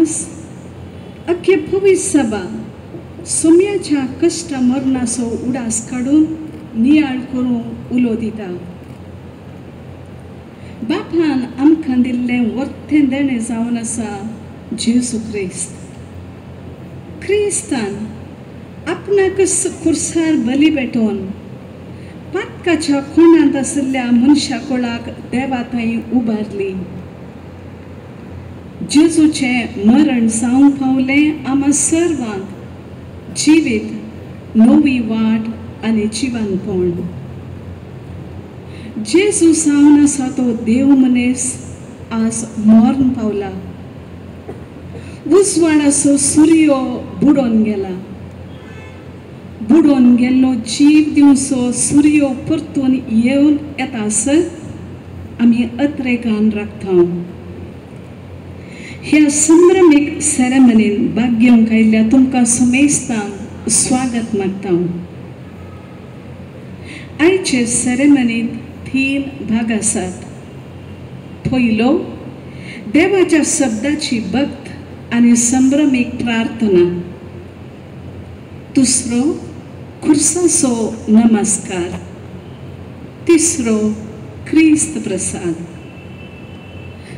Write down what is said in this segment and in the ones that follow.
आज अख्खे पवित्र सभा सोम्याच्या कश्टा मरणाचो उडास काडून नियाळ करून उलो दिता. बापान आमकां दिल्लें वर्तें देणें जावन आसा जेजू क्रिस्त. क्रिस्तान आपणाकच खुर्सार बली पेटोवन पातकाच्या कोणांत आशिल्ल्या मनशा कोळाक देवा थंय उबारली. जेजूचें मरण जावंक पावलें आमा सर्वांक जिवीत, नवी वाट आनी जिवनपण. जेजू जावन आसा तो देव मनीस आज मरण पावला. उजवाडाचो सुर्यो बुडोवन गेला. बुडोवन गेल्लो जीव दिवचो सुर्यो परतून येवन येता आसत आमी अत्रेकान राखता. ह्या संभ्रमीक सेरेमनीन भाग घेवंक आयिल्ल्या तुमकां समेस्तांक स्वागत मागता. आयचे सेरेमनींत 3 भाग आसात. पयलो, देवाच्या शब्दाची भक्त आनी संभ्रमीक प्रार्थना. दुसरो, खुर्साचो नमस्कार. तिसरो, क्रिस्त प्रसाद.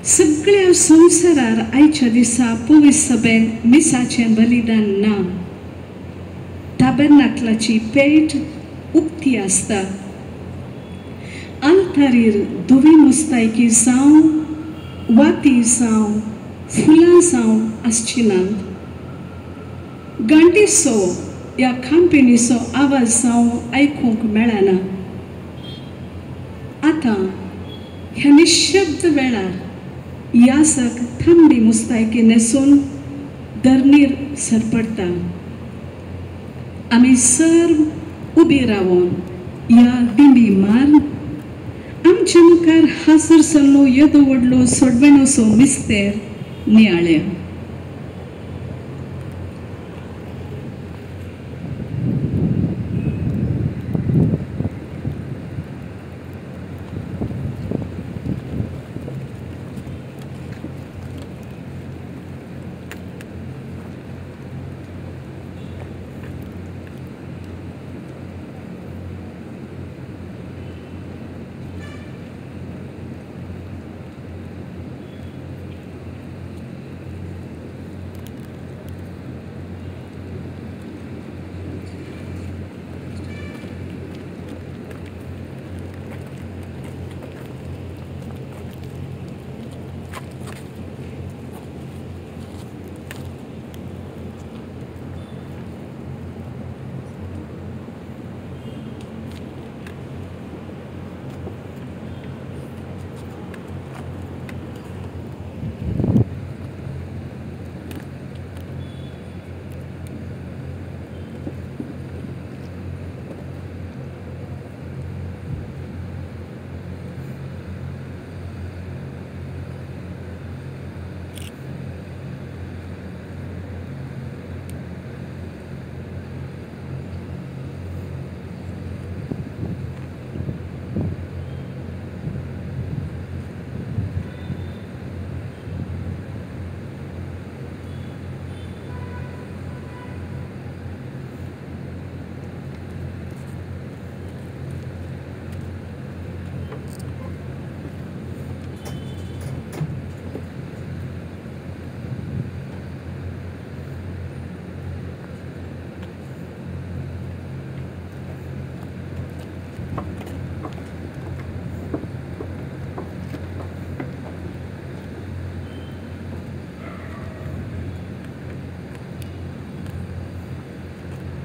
सगळ्या संवसारार आयच्या दिसा पवित्र सभेन मिसाचें बलिदान ना. ताबेर्नाकलाची पेट उक्ती आसता. आल्तारीर धवी मुस्तायकी जावं, वाती जावं, फुलां जावं आसची नात. गांटीचो या खांपिणीचो आवाज जावं आयकूंक मेळना. आतां ह्या निशब्द वेळार यासक थांबी मुस्तायकी न्हेसून धरणीर सरपडटा. आमी सर्व उबी रावन ह्या दिंबी मार आमच्या मुखार हाजर जाल्लो येदो व्हडलो सोडवेणोसो मिस्तेर नियाळ्या.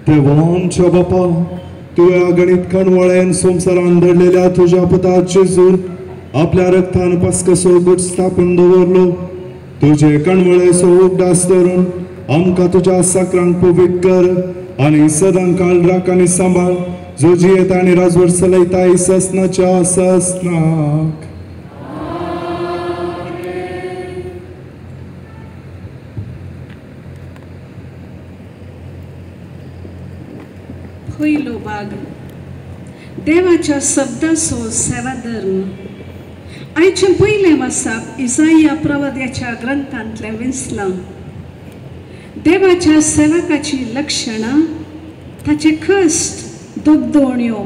देवा आमच्या बापा, तुवें अगणीत कणवळ्यान संवसारान धरलेल्या तुज्या पुता जेजून आपल्या रक्तान पास्कसो गूट स्थापून दवरलो. तुजे कणवळेचो उगडास धरून आमकां तुज्या साकरांक पवित्र कर आनी सदां काळ राख आनी सांबाळ, जो जियेता आनी राजवट चलयता ससनाच्या ससनाक. पयलो भाग, देवाच्या शब्दाचो सेवाधर्म. आयचें पयलें वाचप इजाया प्रवाद्याच्या ग्रंथांतलें विंचलां. देवाच्या सेवकाची लक्षणां, ताचे कश्ट, दगदोण्यो,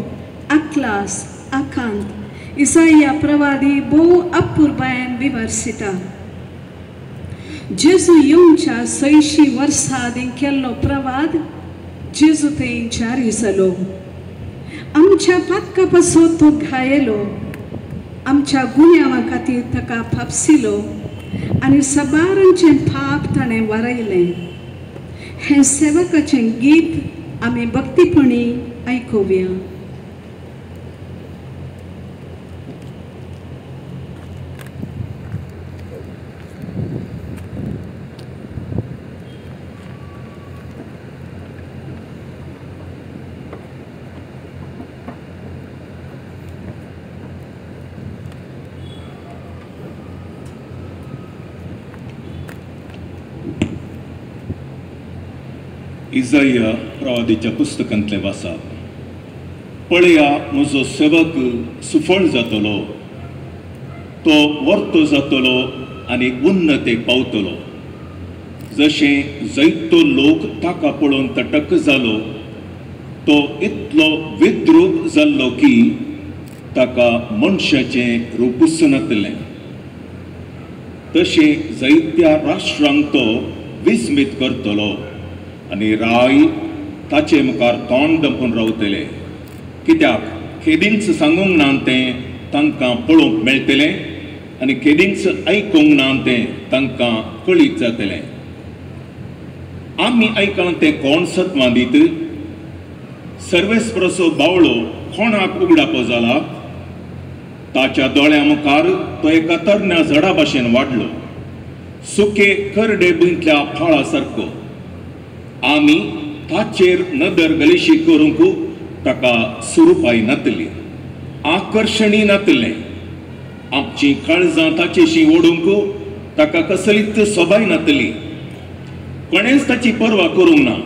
आकलास, आकांत इसाया प्रवादी भोव अपुरबायेन विवर्सिता. जेजू येवच्या 600 वर्सां आदीं केल्लो प्रवाद जेजू थंय जारी जालो. आमच्या पातका पासून तो घायलो, आमच्या गुन्यांवा खातीर ताका फापसिलो आनी सबारांचें पाप ताणें वारयलें. हें सेवकाचें गीत आमी भक्तीपणी आयकुया. इजाया प्रवादीच्या पुस्तकांतले वाचा. पळया म्हजो सेवक सुफळ जातलो, तो वर्तो जातलो आनी उन्नतेक पावतलो. जशें जैतो लोक ताका पळोवन तटक जालो, तो इतलो विद्रूप जाल्लो की ताका मनशाचें रूपूच नातलें. तशें जैत्या राष्ट्रांक तो विस्मीत करतलो आनी राय ताचे मुखार तोंड दपून रावतले. कित्याक केदींच सांगूंक ना तें तांकां पळोवंक मेळटलें आनी केदींच आयकूंक ना तें तांकां कळीत जातलें. आमी आयकलां तें कोण सत्वां दीत? सर्वेस्पराचो बावळो कोणाक उगडापो जाला? ताच्या दोळ्यां मुखार तो एका तरण्या झाडा भाशेन वाडलो, सुके करडे भुंयतल्या फाळा सारको. आमी ताचेर नदर गलिशी करूंक ताका सुरुपाय नातली, आकर्शणी नातलें. आमची काळजां ताचेशी ओडूंक ताका कसलीच सोबाय नातली. कोणेंच ताची पर्वा करूंक ना.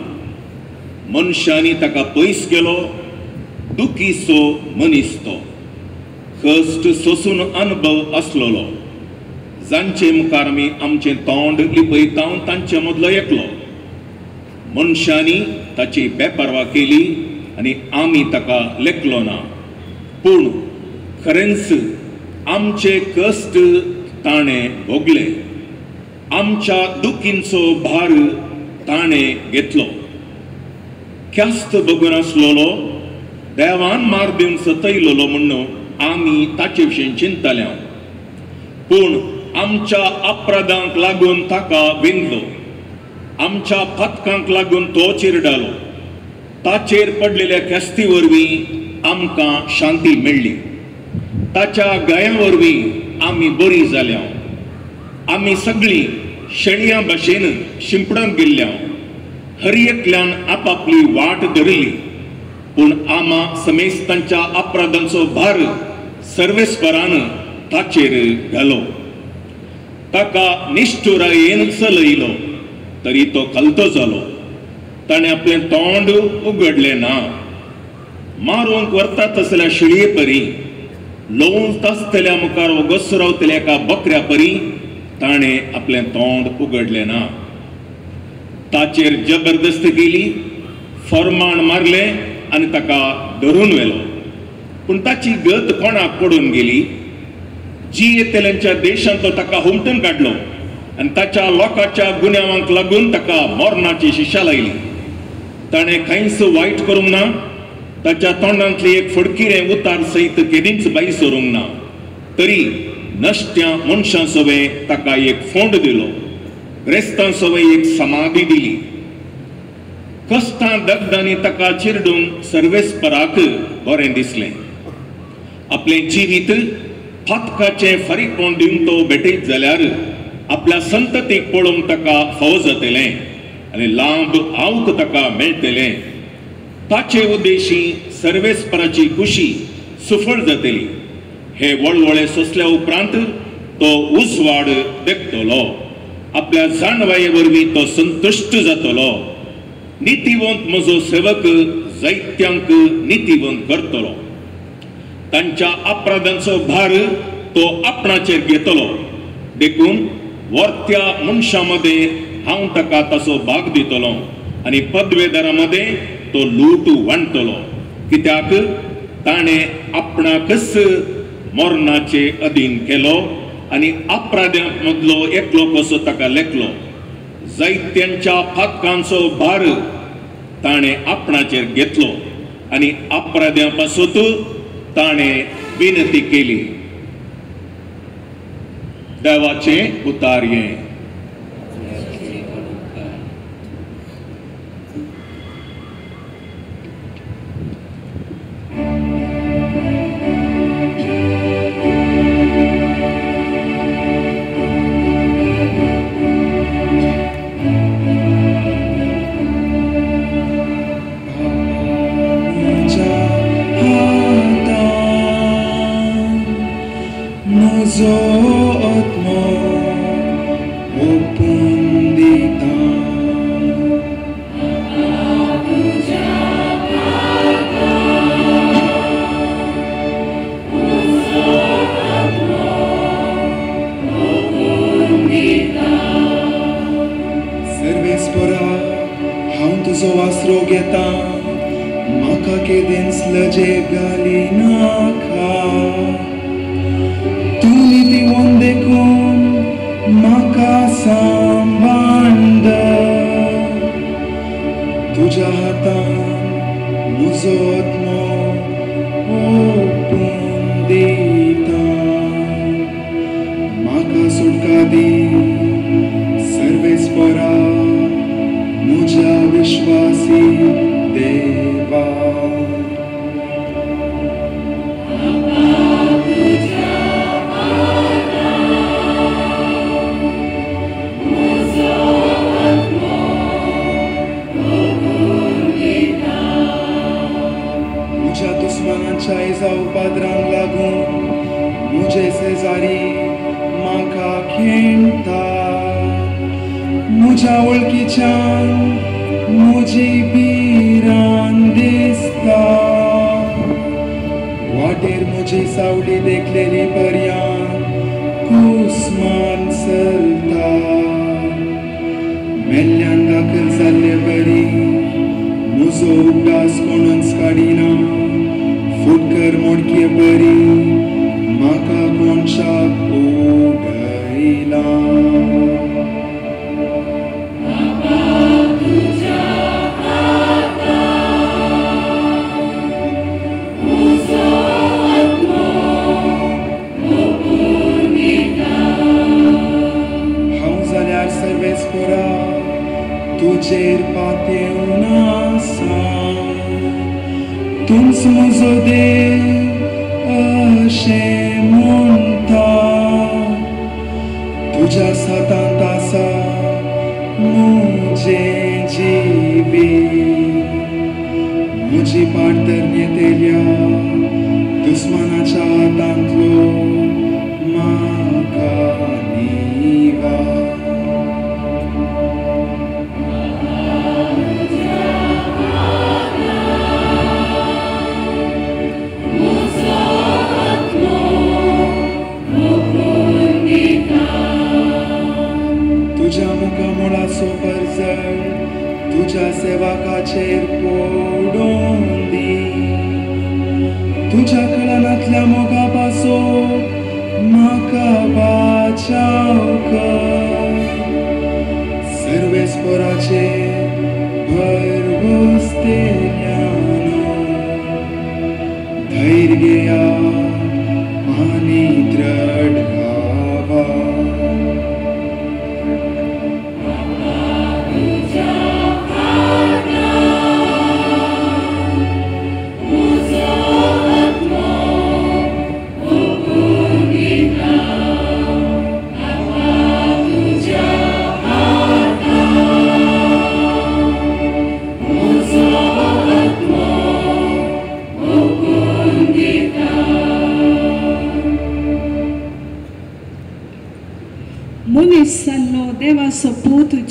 मनशांनी ताका पयस केलो, दुखीचो मनीस तो, कश्ट सोसून अनुभव आसलेलो. जांचे मुखार आमी आमचें तोंड लिपयता तांचे मदलो एकलो. मनशांनी ताची बेपर्वा केली आनी आमी ताका लेखलो ना. पूण खरेंच आमचे कश्ट ताणें भोगले, आमच्या दुखींचो भार ताणें घेतलो. ख्यास्त भोगून आसलेलो, देवान मार दिवन सतयलेलो म्हणून आमी ताचे विशीं चिंतले. पूण आमच्या अपराधांक लागून ताका विंदलो, आमच्या पातकांक लागून तो चिरडालो. ताचेर पडलेल्या ख्यास्ती वरवीं आमकां शांती मेळ्ळी, ताच्या गायां वरवीं आमी बरी जाल्या. आमी सगळीं शेणयां भाशेन शिंपडून गेल्ल्या, हर एकल्यान आपापली वाट धरली. पूण आमा समेस्तांच्या अपराधांचो भार सर्वेस्परान ताचेर घालो. ताका निश्ठुरायेन चलयलो तरी तो कलतो जालो. ताणें आपलें तोंड उगडलें ना. मारूंक व्हरता तसल्या शिळये परी, लोवूंक आसतल्या मुखार वगस रावतल्या एका बकऱ्या परी ताणें आपलें तोंड उगडलें ना. ताचेर जबरदस्त केली, फरमाण मारलें आनी ताका धरून व्हेलो. पूण ताची गत कोणाक पडून गेली? जियेतल्यांच्या देशांत तो ताका हुमटून काडलो आनी ताच्या लोकांच्या गुन्यांवांक लागून ताका मरणाची शिक्षा लायली. ताणें कांयच वायट करूंक ना, ताच्या तोंडांतली एक फडकिरें उतार सयत केदींच भायर सरूंक ना. तरी नश्ट्या मनशां सवें ताका एक फोंड दिलो, ग्रेस्तां सवें एक समाधी दिली. कश्टां दगदांनी ताका चिरडून सर्वेस्पराक बरें दिसलें. आपलें जिवीत फातकाचें फारीकपण दिवन तो भेटयत जाल्यार आपल्या संततीक पळोवंक ताका फावो जातलें आनी लांब आवक ताका मेळटलें. ताचे उद्देशी सर्वेस्पराची खुशी सुफळ जातली. हे वळवळे सोंसल्या उपरांत तो उजवाड देखतलो, आपल्या जाणवाये वरवीं तो संतुश्ट जातलो. नितीवंत म्हजो सेवक जैत्यांक नितीवंत करतलो, तांच्या अपराधांचो भार तो आपणाचेर घेतलो. देखून वर्त्या मनशां मदें हांव ताका ताचो भाग दितलो आनी पदवेदारां मदें तो लूट वांटतलो, कित्याक ताणें आपणाकच मरणाचे अधीन केलो आनी अपराध्यां मदलो एकलो कसो ताका लेखलो। जायत्यांच्या फातकांचो भार ताणें आपणाचेर घेतलो आनी अपराध्यां पासून ताणें विनंती केली। देवाचें उतारयें।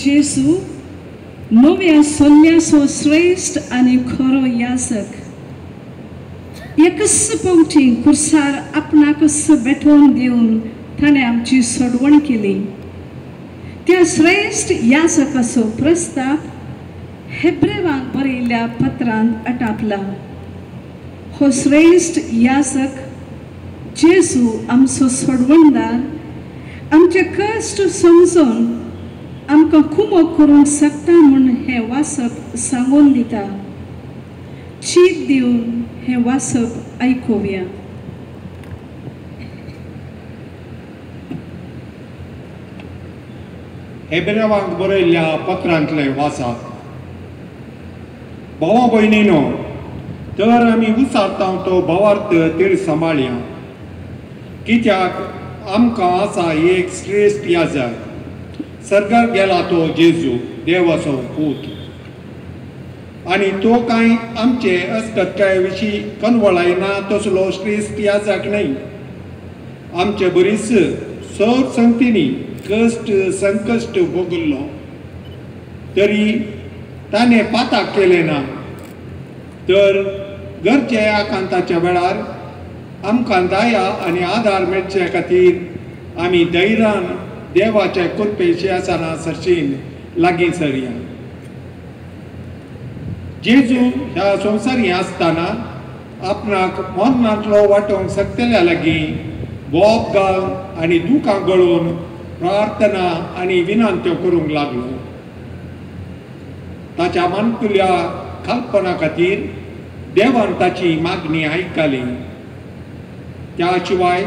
जेजू नव्या सल्ल्याचो श्रेश्ठ आनी खरो याजक एकच पावटी कुर्सार आपणाकच बेठोवन दिवन ताणें आमची सोडवण केली। त्या श्रेश्ठ याजकाचो प्रस्ताव हेब्रेवांक बरयल्ल्या पत्रांत आटापला. हो श्रेश्ठ याजक जेजू आमचो सोडवणदार आमचे कश्ट समजून आमकां कुमो करूंक शकता म्हूण हें वाचप सांगून दिता. चीत दिवन हें वाचप आयकुया. हेब्रेवांक बरयल्ल्या पत्रांतलें वाचात. भावा भयणीनो, तर आमी उचारता तो भावार्थ तीर सांबाळया, कित्याक आमकां आसा एक श्रेश्ठ याजक, सर्गार गेला तो जेजू देवाचो पूत, आनी तो कांय आमचे अस्कतकाये विशीं कनवळायना तसलो श्रेश्ठ याजक न्हय. आमचे बरीच सर संगतींनी कश्ट संकश्ट भोगल्लो, तरी ताणें पाताक केलें ना. तर गरजे आकांताच्या वेळार आमकां दया आनी आदार मेळचे खातीर आमी धैर्यान देवाच्या कृपेची आसना सरशीन लागीं सरया. जेजू ह्या संवसारी आसतना आपणाक मरणांतलो वाटोवंक शकतल्या लागीं बोब घालून आनी दुकां गळोवन प्रार्थना आनी विनंत्यो करूंक लागलो. ताच्या मानकुल्या कल्पना खातीर देवान ताची मागणी आयकली. त्या शिवाय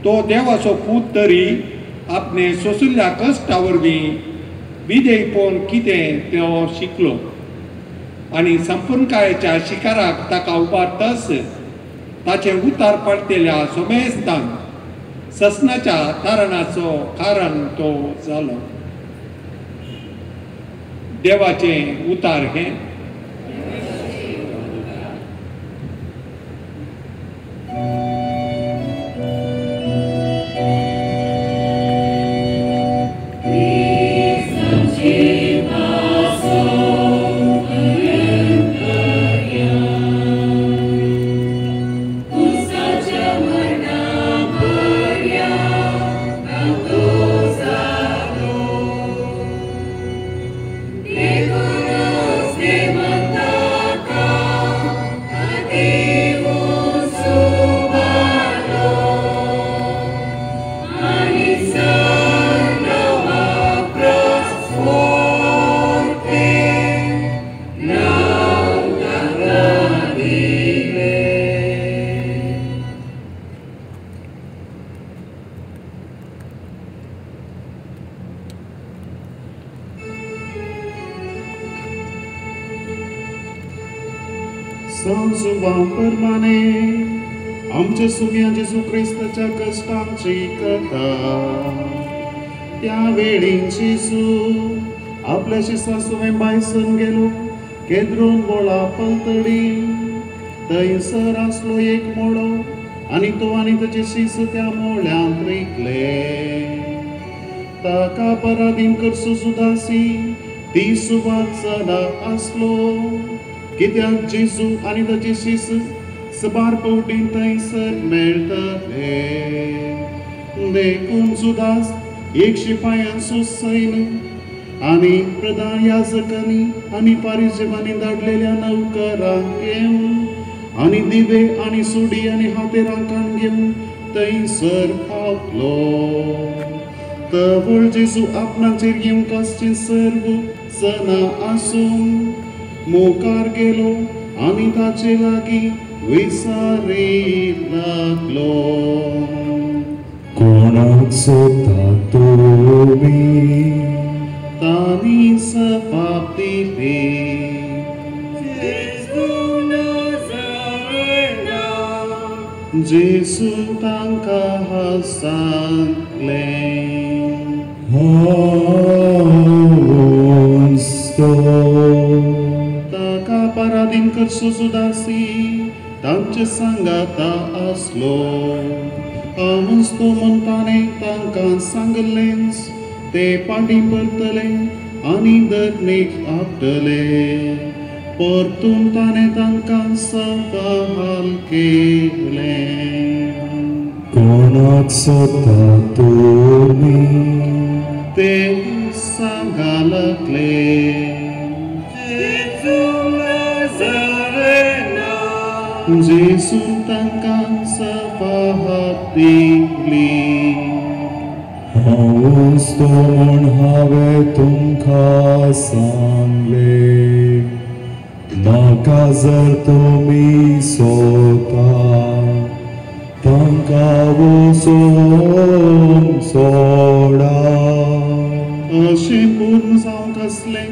तो देवाचो पूत तरी आपणे सोंशिल्ल्या कश्टा वरवीं विधेयपण कितें तो शिकलो आनी संपूर्णकायेच्या शिकाराक ताका उबारतच ताचें उतार पडटेल्या सोमेस्तान ससनाच्या तारणाचो कारण तो जालो. देवाचें उतार हें. परमाने आमच्या सुम्या जेजू क्रिस्ताच्या कश्टांची कथा. त्यावेळी जेजू आपल्या शिसासुवें बायसून गेलो केद्रून बोळा पलतडी. थंयसर आसलो एक मोडो आनी तो आनी ताचे शीस त्या मोळ्यांत रिगले. ताका पराधीन करचो सुदासी ती सुवात जाला आसलो, कित्याक जेजू आनी ताचे शीस सबार पवटीन थंयसर मेळटले. देखून जुदास एक शिपायान सुसैन आनी प्रधान याजकांनी आनी पारिजेवांनी धाडलेल्या नौकरांक घेवन आनी दिवे आनी सुडी आनी हातेरां काण घेवन थंयसर पावलो. तवळ जेजू आपणाचेर घेवंक आसचें सर्व सना आसून मुखार गेलो आनी ताचे लागीं विसारी लागलो. कोणाक सोदता तुमी? तांणी जबाब दिली, जेजू तांकां सांगलें, हांवच तो. ताका पराधीन करचो जुदासी तांचे सांगाता आसलो. हांवच तो म्हूण ताणें तांकां सांगलेंच, ते फाटीं परतले आनी धरणीक आपटले. परतून ताणें तांकां सवाल केलें, कोणाक सोदता तुमी? ते सांगा लागले, जेजू नाझारेना। जेजून तांकां सफाहत दिली, हांवूच तो म्हूण हांवें तुमकां सांगलें, म्हाका जर तुमी सोता तांकां वचोंक सोडा। अशें पूर्ण जावंक आसलें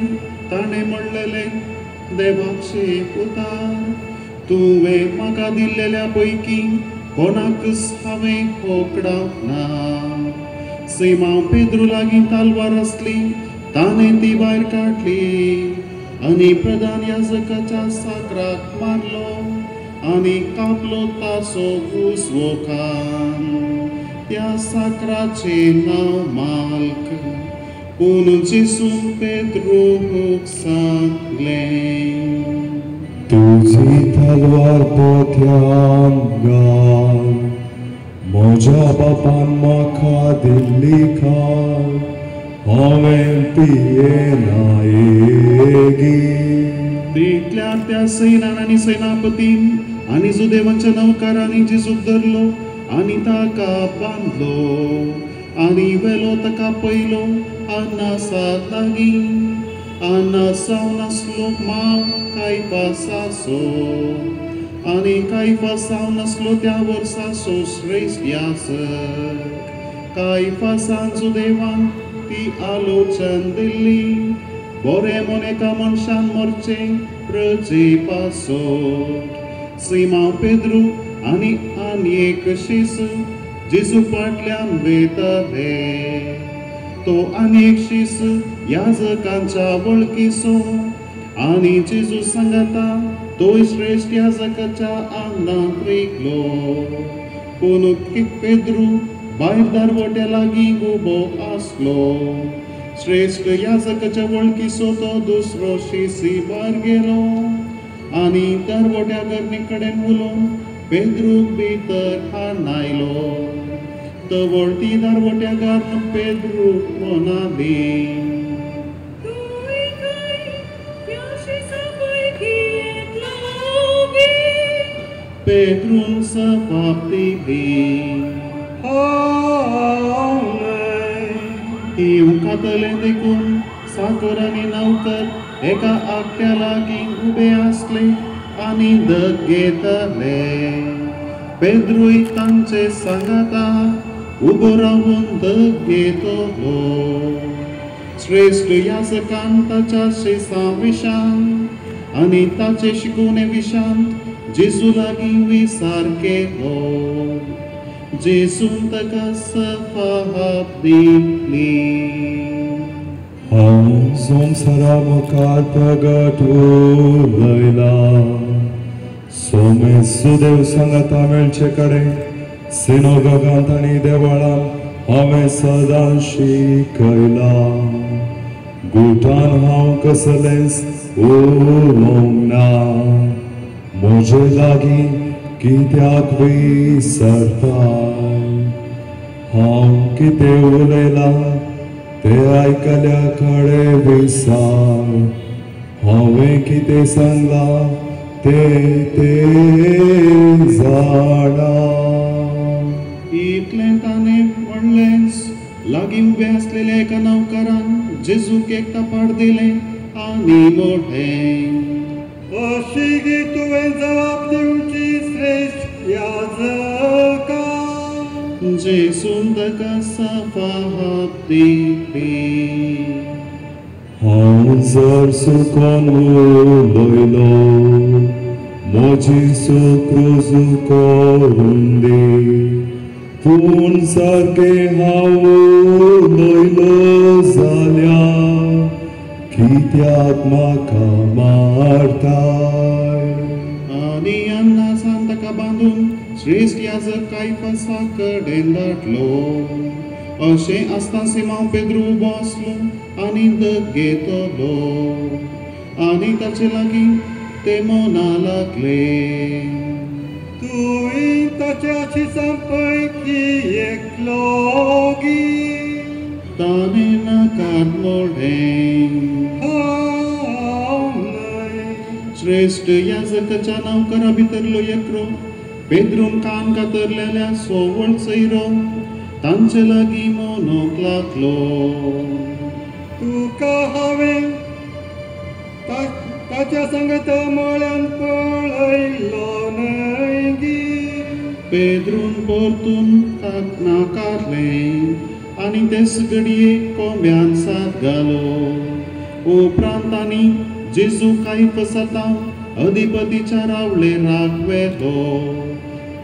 ताणें म्हणलेलें, देवाचे पुता, तुवें म्हाका दिल्लेल्या पैकी कोणाकच हांवें होगडावंक ना। सिमांव पेद्रू लागीं तालवार आसली, ताणें ती भायर काडली आनी प्रधान याजकाच्या साकराक मारलो आनी कापलो ताचो उजवो कान। त्या साकराचें नांव माल्क। पूण जेजून पेद्रूक सांगलें, तुजी तलवार पोथ्यान घाल, म्हज्या बापान म्हाका दिल्ली खाल हांवें पियेना येगी। तितल्यार त्या सैनान आनी सेनापतीन आनी जुदेवांच्या नौकरांनी जेजूक धरलो आनी ताका बांदलो आनी वेलो ताका पयलो अन्नासा लागीं। अन्नास जावन आसलो माव कायफासाचो आनी कायफास जावन आसलो त्या वर्साचो श्रेश्ठ याजक। कायफासान जुदेवान ती आलोचन दिल्ली, बरें म्हूण एका मनशान मरचें प्रजे पासत। सिमांव पेद्रू आनी आनी एक शीस जेजू फाटल्यान वेताले। तो आनी एक शीस याजकांच्या वळखीचो आनी जेजू सांगाता तोय श्रेश्ठ याजकाच्या आंगणांत रिगलो। पूण पेद्रू भायर दारवट्या लागीं उबो आसलो। श्रेश्ठ याजकाच्या वळखीचो तो दुसरो शीसी भायर गेलो आनी दारवट्या गरणी कडेन उलोवन पेद्रूक भितर हाडून आयलो। तवळ ती दारवट्या गार्न पेद्रूक म्हणाली, तूंय खंय त्या शिसा पैकी एकलो बी? पेद्रून सफाप दिली, हांव न्हय। ती उखातलें देखून साकर आनी नौकर एका आकट्या लागीं उबे आसले आनी दग घेताले। पेद्रूय तांचे सांगाता उबो रावन दग घेतलो। श्रेश्ठ याजकान ताच्या शिसां विशांत आनी ताचे शिकोवणे विशांत जेजू लागीं विचार केलो। जेजून ताका सफाहत दिली, हांव संवसारा मुखार प्रगट उलयलां, सोमे सुदेव सांगाता मेळचे कडेन सिनोगोगांत आनी देवळांत हांवें सदां शिकयलां। गुटान हांव कसलेंच उलोवंक ना, म्हजे लागीं कित्याक विसरताय? हांव कितें उलयलां तें आयकल्या कडेन विसार, हांवें कितें सांगलां तें ते जाणा। इतलें ताणें म्हणलेंच, लागीं उबे आसलेल्या एका नौकरान जेजूक एक तापाड दिलें आनी म्हणलें, अशी गी तुवें जबाब दिवची श्रेश्ठ याजका? जेजून ताका सफाहत दिली, हांव जर सुकोन उलयलो म्हजी सूक रुजू करून दी, पूण सारकें हांव उलयलो जाल्यार कित्याक म्हाका मारताय? आनी अन्नासान ताका बांदून श्रेश्ठ याजक कायफासा कडेन धाडलो। अशें आसतना सिमांव पेद्रू उबो आसलो आनी दग घेतलो आनी ताचे लागीं ते म्हणा लागले, तूंय ताच्या शिसां पैकी एकलो गी? ताणें नाकार मोडलें. हांव न्हय. श्रेश्ठ याजकाच्या नौकरा भितरलो एकरो पेद्रून कान कातरलेल्या सोवळ चैरो तांचे लागीं म्हणूंक लागलो, तुका हांवें ताच्या सांगता मळ्यान पळयलो न्हय गी? पेद्रून परतून नाकारलें आनी तेच घडये कोंब्यान साद घालो. उपरांत तांणी जेजू कायफासा अधिपतीच्या रावळेराक व्हेलो.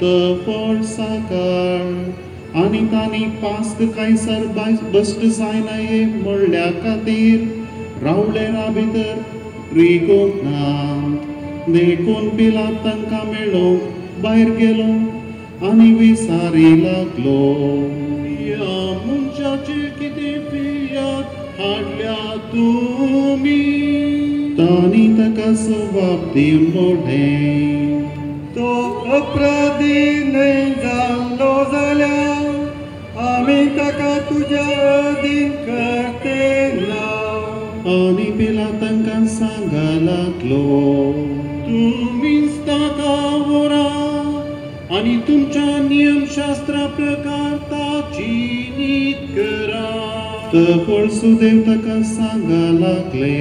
तो फळ साकार आनी तांणी पास्क कांयसर बश्ट जायना हे म्हणल्या खातीर रावळेरा भितर रिगोवंक नात. देखून पिलात तांकां मेळोवंक भायर गेलो आनी विसारी लागलो, ह्या मनशाचेर कितें फिर्याद हाडल्या तुमी? तांणी ताका जबाब दिवन म्हणलें, तो अपराधी न्हय जाल्लो जाल्यार आमी ताका तुज्या अधीन करते ना. आनी पिलात तांकां सांगा लागलो, तुमीच ताका व्हरा आनी तुमच्या नियमशास्त्रा प्रकार ताची नीत करा. तर सुदेव ताका सांगा लागले,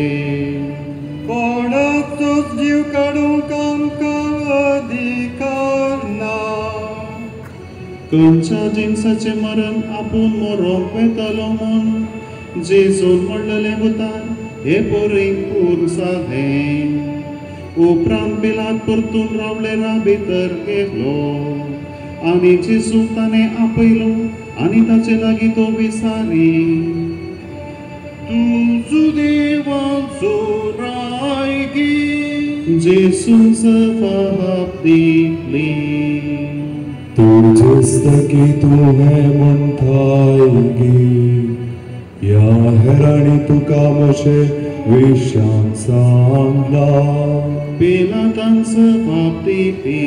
कोणाचोच जीव काडूंक आमकां अधिकार ना. खंयच्या जिनसाचें मरण आपूण मरोंक वेतलो म्हूण जेजून म्हणलेलें उतर हे परी पूर्ण जालें. उपरांत पिलात परतून रावळेरा भितर गेलो आनी जेजूक ताणें आपयलो आनी ताचे लागीं तो विसारी, तूं जुदेवांचो राय गी? जेजून जबाब दिली, तूं जेस्त की तूं हें म्हणटाय गी? ह्या हेरांनी तुका म्हजे विशान सांगलां. पिलातान जबाब दिली,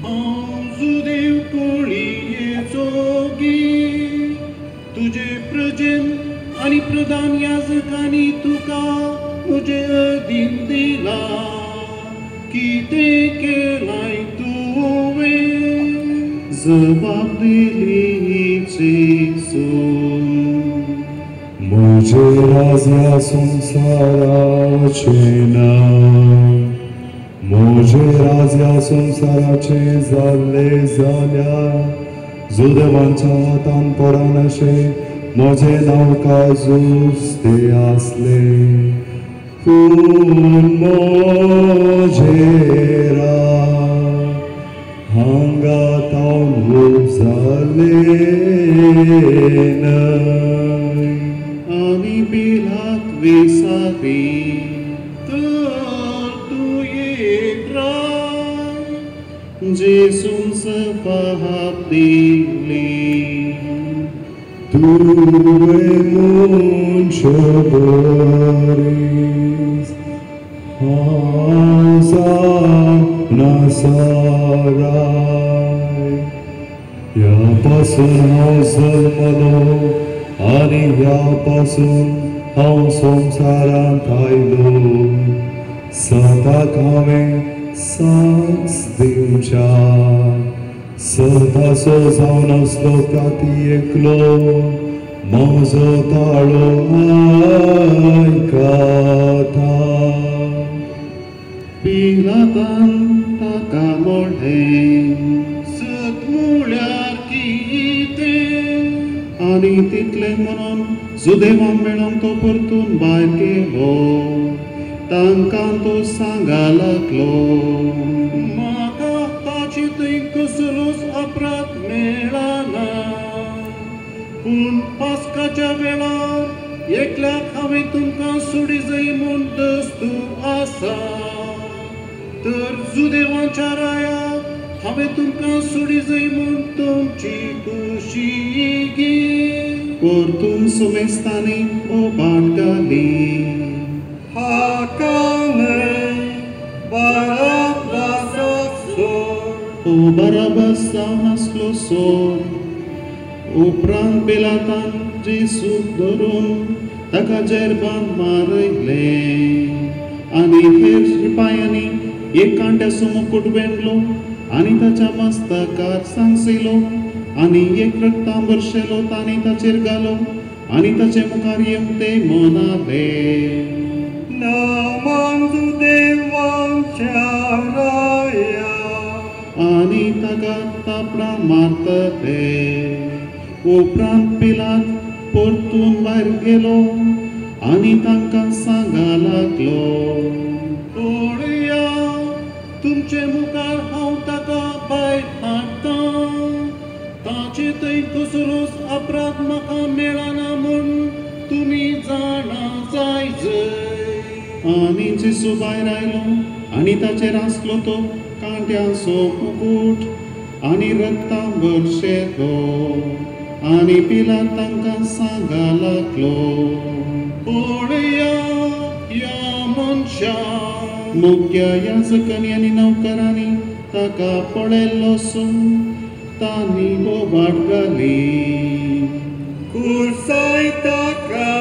हांव जुदेव कुळयेचो गी? तुजे प्रजेन आनी प्रधान याजकांनी तुका म्हजे अधीन दिला. कितें केलाय तुवें? जबाब दिली जेजून, म्हजें राज्य संवसाराचें न्हय. म्हजें राज्य संवसाराचें जाल्लें जाल्यार जुदेवांच्या हातान पडनाशें म्हजें नांव काजुस्ते आसलें. पूण म्हजें राज हांगा तावन खूब जालें न्हय. आनी पिलात विसारी, तर तूं एक राय? जेजून जबाब दिली, तुवें मनशा बरीस हांव जावन आसा राय. ह्या पासून हांव जल्मलो आनी ह्या पासून हांव संवसारांत आयलो. सताक हांवें साक्ष दिवच्या सताचो जावन आसलो ताती एकलो म्हजो ताळो आयकता. पिलातान ताका म्हणलें, सत म्हळ्यार कितें? आनी तितलें म्हणून जुदेवांक मेळोवंक तो परतून भायर गेलो. तांकां तो सांगा लागलो, म्हाका ताचे थंय कसलोच अपराध मेळना. पूण पास्काच्या वेळार एकल्याक हांवें तुमकां सोडी जाय म्हूण दस्तूर आसा. तर जुदेवांच्या रायाक हांवें तुमकां सोडी जाय म्हूण तुमची खुशी गी? परतून सुमेस्तांनी बोबाट घाली, हाका न्हय बाराबासाक सोड. तो बाराबास जावन आसलो सोड. उपरांत पिलातान जेसूक धरून ताका जेरबान मारयले आनी हेर शिपायांनी एक कांट्याचो मुकूट वेंडलो आनी ताच्या मस्तकार सांगसिलो आनी एक रक्तां भरशेलो तांणी ताचेर घालो आनी ताचे मुखार येवन ते म्हणाले, नमन देवाच्या राया. आनी ताका तापडां मारतले. उपरांत पिलात परतून भायर गेलो आनी तांकां सांगा लागलो, पळया तुमचे मुखार हांव ताका भायर हाडटा, ताचे थंय कसलोच अपराध म्हाका मेळना म्हूण तुमी जाणा जाय जय. आनी जेजू भायर आयलो आनी ताचेर आसलो तो कांट्यांचो मुकूट आनी रक्तां भरशेलो. आनी पिलात तांकां सांगा लागलो, पळया ह्या मनशाक. मुख्य याजकांनी आनी नौकरांनी ताका पळयल्लो सून तांणी बोबाट घाली, कुर्साय ताका,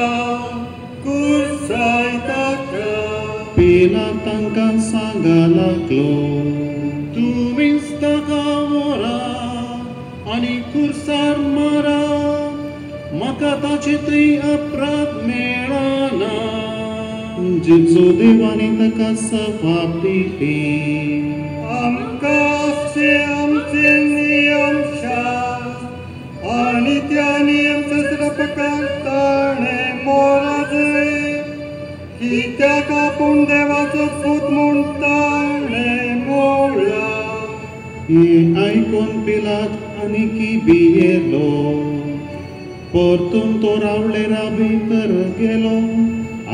कुर्साय ताका. पिलात तांकां सांगा लागलो, तुमीच ताका व्हरा आनी कुर्सार मारा, म्हाका ताचे थंय अपराध मेळना. जेजू देवानी ताका जबाब दिली, आमकां आसचे आमचे नियम शास्त्र आनी त्या नियमशास्त्रा प्रकार ताणें मोराजय, कित्याक आपूण देवाचो पूत म्हूण ताणें मोळ्ळा. हें आयकून पिलात आनीकी भियेलो. परतून तो रावळेरा भितर गेलो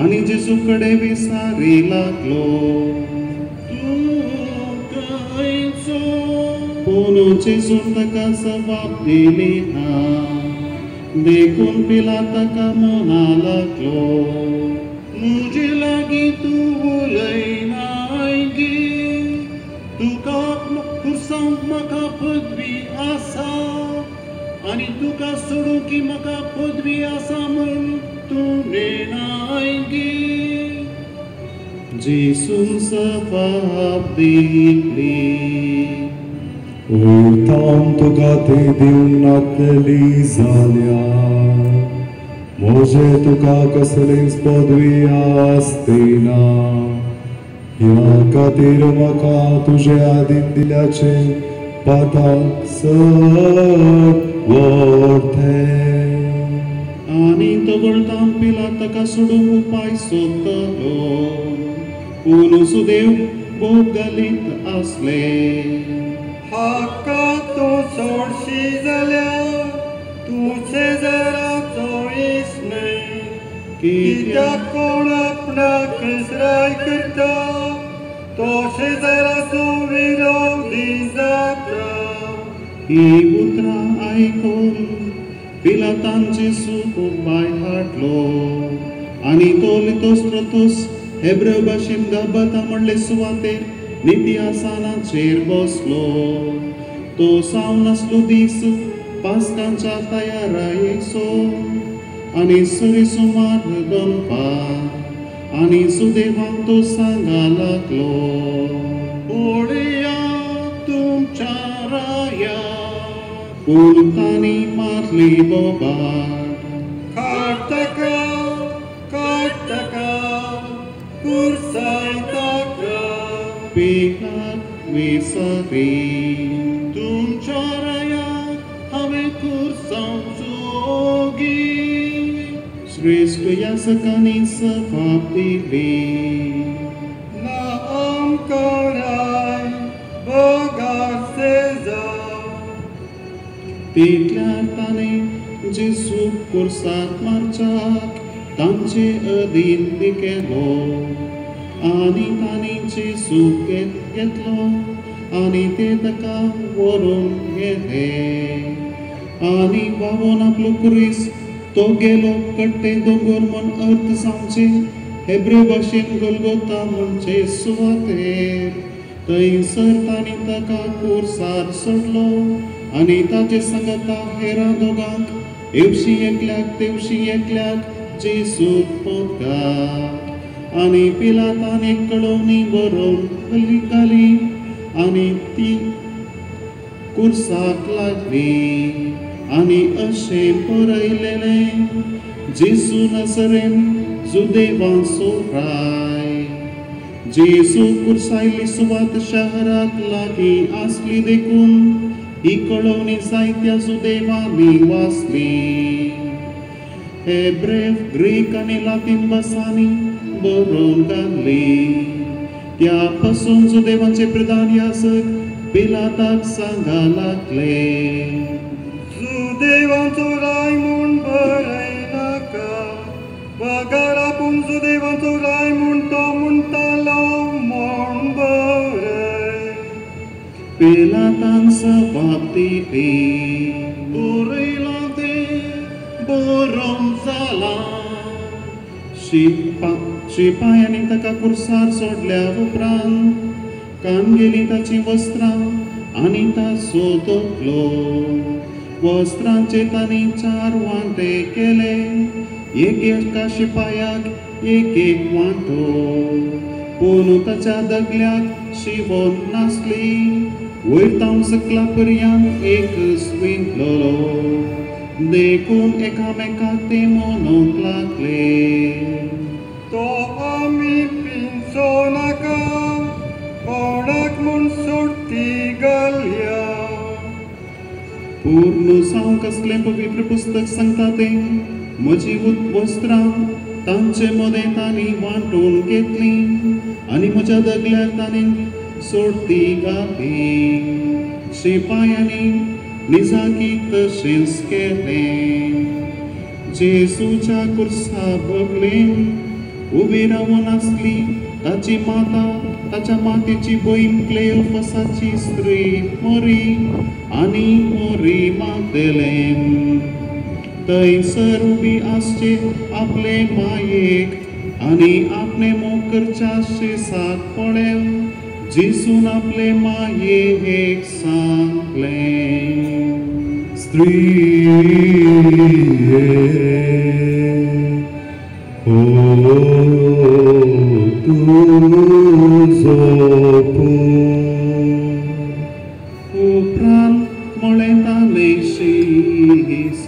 आनी जेजू कडेन विसारी लागलो. तूं खंयचो? पूण जेजून ताका जबाब दिली ना. देखून पिलात ताका म्हणा लागलो, म्हजे लागीं तूं उलयनाय गे, तुका कुर्सांक म्हाका पदवी आसा आनी तुका सोडूंक म्हाका पदवी आसा म्हूण तूं नेणाय गे. जेजून जबाब दिली, वयतान तुका ती दिवंक नातली जाल्यार म्हजे तुका कसलीच पदवी आसती ना. ह्या खातीर म्हाका तुजे आदीन दिल्याचे पाताक सट व्हरतें. आनी तो वळटान पिलात ताका सोडूंक उपाय सोदतालो, पूण सुदेव बोब घालीत आसले. हाका तूं सोडशी जाल्यार तूं शेजाराचो इश्ट न्हय, कित्याक कोण आपणाक इसराय करता तो शेजाराचो विरोधी जाता. ही उतरां आयकून पिलातान जेजूक भायर हाडलो आनी तो लितोस्त्रतोस हेब्रेव भाशेन गाबाता म्हणले सुवातेर निती आसनाचेर बसलो. तो सावन आसलो दीस पास्कांच्या तयारायेचो आनी सरी सुमार दनपार. आनी सुदेवांक तो सांगा लागलो, पळया तुमच्या राया. पूण तांणी मारली बोबाट, काड ताका, काड ताका, कुर्साय ताका. पिलात विसरी, तुमच्या रायाक हांवें कुर्सांचो गे. श्रेश्ठ याजकांनी जबाब दिली, ना आमकां राय बगर शेजार. तितल्यार ताणें जेजूक कुर्साक मारच्याक तांचे अधीन केलो आनी तांणी जेजूक घेतलो आनी ते ताका व्हरून गेले. आनी व्हांवोन आपलो कुरीस तो गेलो कट्टे दोंगोर म्हूण अर्थ जावचे हेब्रेव भाशेन गोलगोता म्हणचे सुवातेर. थंयसर तांणी ताका कुर्सार सोडलो आनी ताचे सांगाता हेरां दोगांक एवशी एकल्याक तेवशी एकल्याक जेसूक पोतगात. आनी पिलातान एक कळोवणी बरोवन घाली आनी ती कुर्साक लागली आनी अशें बरयलेलें, जेजू नजरेन जुदेवांचो राय. जेजू कुर्सायली सुवात शहराक लागीं आसली देखून ही कळोवणी जायत्या जुदेवांनी वाचली. हेब्रेव, ग्रीक आनी लातीन भासांनी बरोवन घाल्ली. त्या पासून जुदेवांचे प्रधान याजक पिलाताक सांगा लागले, जुदेवांचो राय म्हूण बरयनाका, बगर आपूण जुदेवांचो राय म्हूण तो म्हणटालो म्हूण बरय. पिलातान जबाब दिली, बरयलां तें बरोवन जालां. शिपायांनी ताका कुर्सार सोडल्या उपरांत कान गेली ताचीं वस्त्रां आनी ताचो तकलो. वस्त्रांचे तांणी 4 वांटे केले, एक एका शिपायाक एक एक वांटो. पूण ताच्या दगल्याक शिवण नासली, वयर तावन सकला पर्यंत एकच विणलो. देखून एकामेकाक ते म्हणूंक लागले, तो आमी पिंजो नाका, कोणाक म्हूण सोडती घालया. पूर्ण जावंक असलें पवित्र पुस्तक सांगता तें, म्हजी वस्त्रां तांचे मदें तांणी वांटून घेतलीं आनी म्हज्या दगल्याक तांणी सोडती घाली. शिपायांनी निजाकी तशेंच केलें. जेजूच्या कुर्सा बगलेन उबी रावन आसली ताची माता, ताच्या मातेची भयण क्लेओफासाची स्त्री मोरी आनी मोरी मागदेलेन. थंयसर उबी आसचे आपले मायेक आनी आपणे मोग करच्या शिसाक पळेवन जेजून आपले मायेक सांगलें, स्त्रिये हो तुजो पूत. उपरांत म्हळें ताणें शिसाक,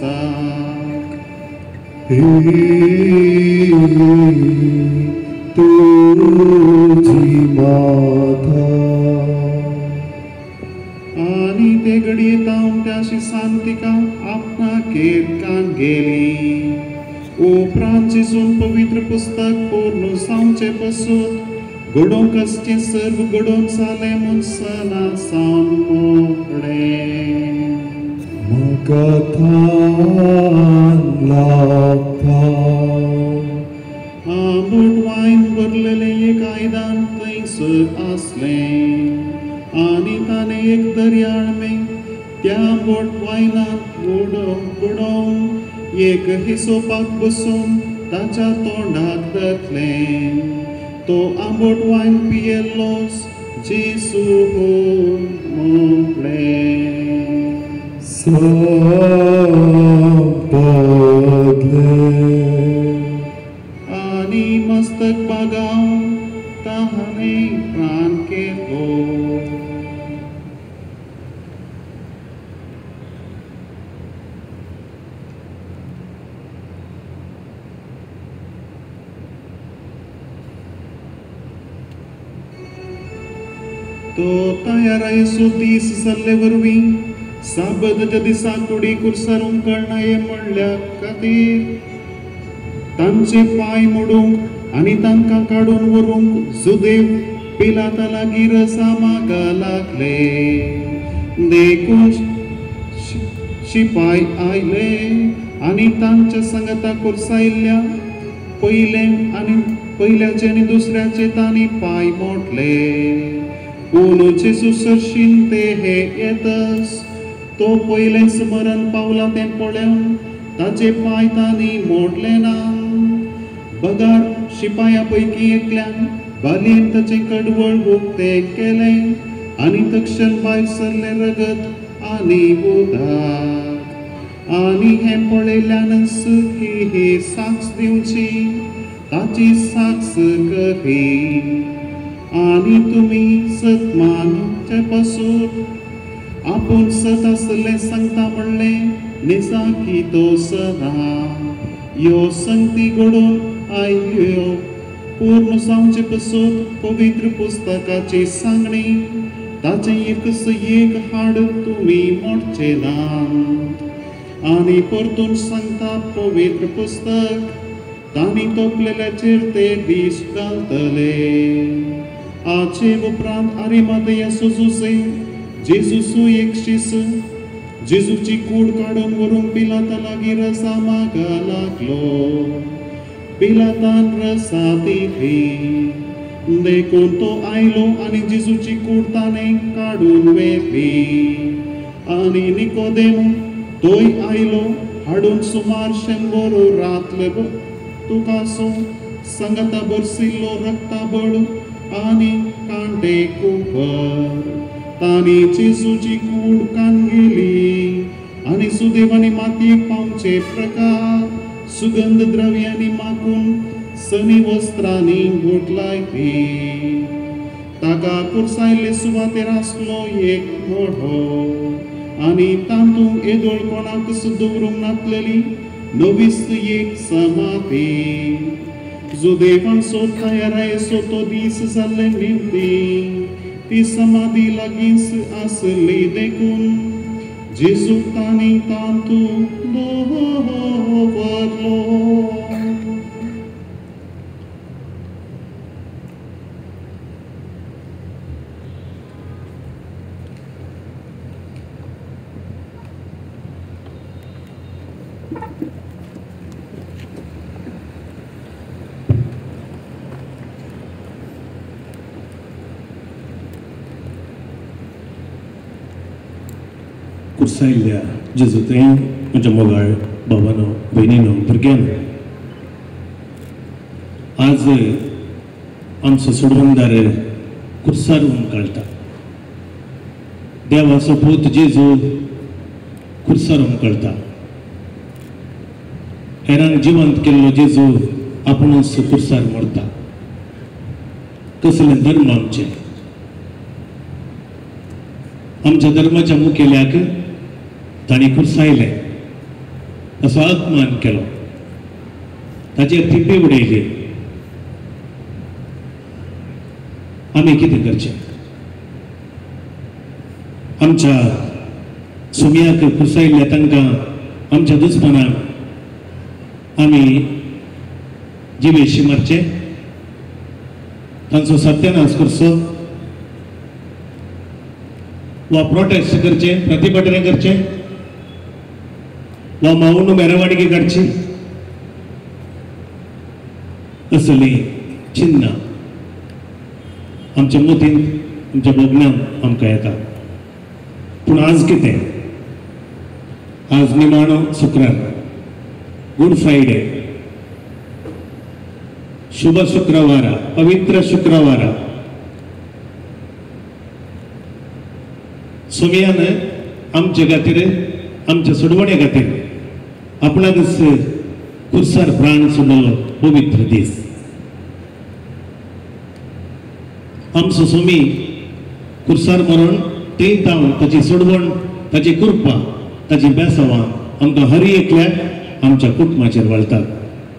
ही तुजी माता. आनी ते घडये तावन त्या शिसान तिका आपणागेर कान गेली. उपरांत जेजून पवित्र पुस्तक पूर्ण जावचे पसून घडोवंक आसचें सर्व घडोवन जालें म्हूण सना सावन मोकळें. म्हाका थान लागता. आंबट वायन भरलेलें एक आयदन थंयसर आसलें आनी ताणें एक दर्याळमें त्या आंबट वायनांत बुडोवन एक हिसोपाक बसून ताच्या तोंडाक घातलें. तो आंबट वायन पियेल्लोच जेजू म्हळें, संपदलें. आनी मस्तक बागावन ताणें प्राण केलो. तो तयारायेचो दीस जाल्ले वरवीं साबदाच्या दिसा कुडी कुर्सार उमकळनाये म्हणल्या खातीर तांचे पांय मोडूंक आनी तांकां काडून व्हरूंक जुदेव पिलाता लागीं रजा मागा लागले. देखून शिपाय आयले आनी तांच्या सांगाता कुर्सायल्ल्या पयले आनी पयल्याचे आनी दुसऱ्याचे तांणी पांय मोडले. पूण जेजू सरशीन ते हे येतच तो पयलेंच मरण पावला तें पळोवन ताचे पांय तांणी मोडले ना. बगर शिपाया पैकी एकल्यान बालयेन ताचें कडवळ उक्तें केलें आनी तक्षण भायर सरलें रगत आनी उदक. आनी हें पळयल्ल्यानच की ही साक्ष दिवची ताची साक्ष करी आनी तुमी सत मानचे पासून आपूण सत आसलें सांगता म्हणलें निजाकी तो सदा ह्यो संगती घडोवन आयल्यो पूर्ण जावचे पासून पवित्र पुस्तकाची सांगणी ताचें एकच एक हाड तुमी मोडचे ना. आनी परतून सांगता पवित्र पुस्तक तांणी तोपलेल्याचेर ते दीस घालतले. आचे उपरांत आरिमातयाचो जुजे जेजूचो एक शीस जेजूची कूड काडून व्हरूंक पिलाता लागीं रसा मागा लागलो. पिलातान रसा दिली देखून तो आयलो आनी जेजूची कूड ताणें काडून व्हेली. आनी निकोदेमू तोय आयलो हाडून सुमार 100 रातले तुकासो सांगाता बरसिल्लो रक्ताबळ आनी कांटे कुबर. तांणी जेजूची कूड कानगेली आनी सुदेवानी मातयेक पावचे प्रकार सुगंध द्रव्यांनी माकून सनी वस्त्रांनी गुठलायली. ताका कुर्सायल्ले सुवातेर आसलो एक मोडो आनी तातूंत येदोळ कोणाकच दवरूंक नातलेली नवीच एक समाधी. जुदेवांचो तयारायेचो तो दीस जाल्ले निमती ती समाधी लागींच आसली देखून जेजूक तांणी तातूंत दवरलो. कुर्सायल्ल्या जेजूतय म्हज्या मोगाळ बाबानो भयणीनो भुरग्यानो, आज आमचो सोडवणदार कुर्सार उमकाळटा. देवाचो पूत जेजू कुर्सार उमकळटा. हेरांक जिवंत केल्लो जेजू आपुणूच कुर्सार मरता. कसलें धर्म आमचें? आमच्या धर्माच्या मुखेल्याक तांणी कुर्सायलें, ताचो अपमान केलो, ताचेर थिपी उडयली. आमी कितें करचें? आमच्या सुमयाक कुर्सायल्ल्या तांकां, आमच्या दुस्मानाक आमी जिवेशी मारचें, तांचो सत्यानाश करचो वा प्रोटेस्ट करचें, प्रतिभटना करचें वा मौन मेरवाडगी काडची? असली चिन्नां आमच्या मतींत, आमच्या भोगण्यांत आमकां येता. पूण आज कितें? आज निमाणो शुक्रार, गुड फ्रायडे, शुभ शुक्रवारा, पवित्र शुक्रवारा. सोमयान आमचे खातीर, आमच्या सोडवणे खातीर आपणाकच कुर्सार प्राण सोडलो पवित्र दीस. आमचो सोमी कुर्सार मरण थंय तावन ताची सोडवण, ताची कृपा, ताची बेसावां आमकां हर एकल्याक आमच्या कुटुंबाचेर वळतात.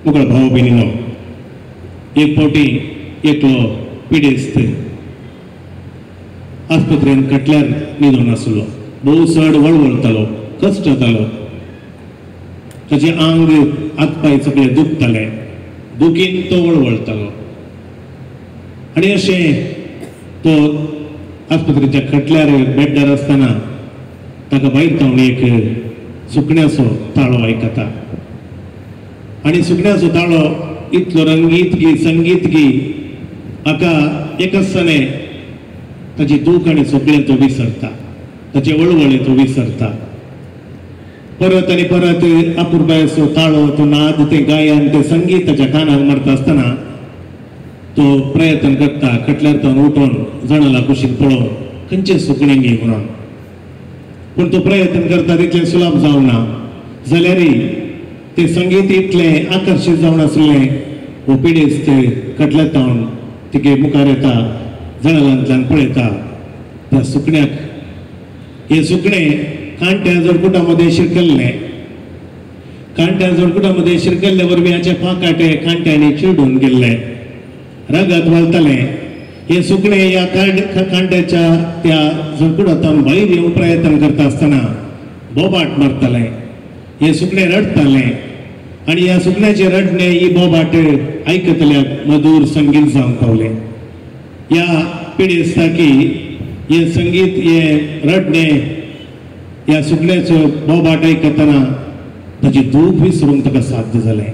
मुगळ भाव भयणीनो, एक फावटी एकलो पिडेस्त आस्पत्रेन खटल्यार न्हिदून आसलो. भोव चड वळवळतालो, कश्ट जातालो, ताचें आंग हातपांय सगळे दुखताले, दुखीन तो वळवळतालो. आनी अशें तो आस्पत्रेच्या खटल्यार बेड्डार आसतना ताका भायर तावन एक सुकण्याचो ताळो आयकता. आनी सुकण्याचो ताळो इतलो रंगीत की संगीत की हाका एक आसतना ताची दूख आनी सगळें तो विसरता, ताचे वळवळे तो विसरता. परत आनी परत अपुरबायेचो ताळो, तो नाद, तें गायन, तें संगीत ताच्या कानाक मारता आसतना तो प्रयत्न करता खटल्यार तावन उठून जणाला कुशीक पळोवन खंयचें सुकणें गी म्हणून. पूण तो प्रयत्न करता तितलें सुलभ जावना. जाल्यार ते संगीत इतलें आकर्शीत जावन आसलें हो पिडेस्त कटल्यातावन तिगे मुखार येता जळांतल्यान पळयता त्या सुकण्याक. हे सुकणें कांट्या जोडकुटा मदें शिरकल्लें. कांट्या जोडकुटा मदें शिरकल्ले वरवीं हाचे पाकाटे कांट्यांनी चिडून गेल्ले, रगत वालतालें. हे सुकणें ह्या कांट्याच्या त्या जोडकुटांतल्यान भायर येवंक प्रयत्न करता आसतना बोबाट मारतालें. हे सुकणें रडटालें आनी ह्या सुकण्याचें रडणें ही बोबाट आयकतल्याक मधूर संगीत जावंक पावलें. ह्या पिडेस्ताकी हें संगीत हें रडणें ह्या सुकण्याचो बोबाट आयकतना ताची दूख विसरूंक ताका साध्य जालें.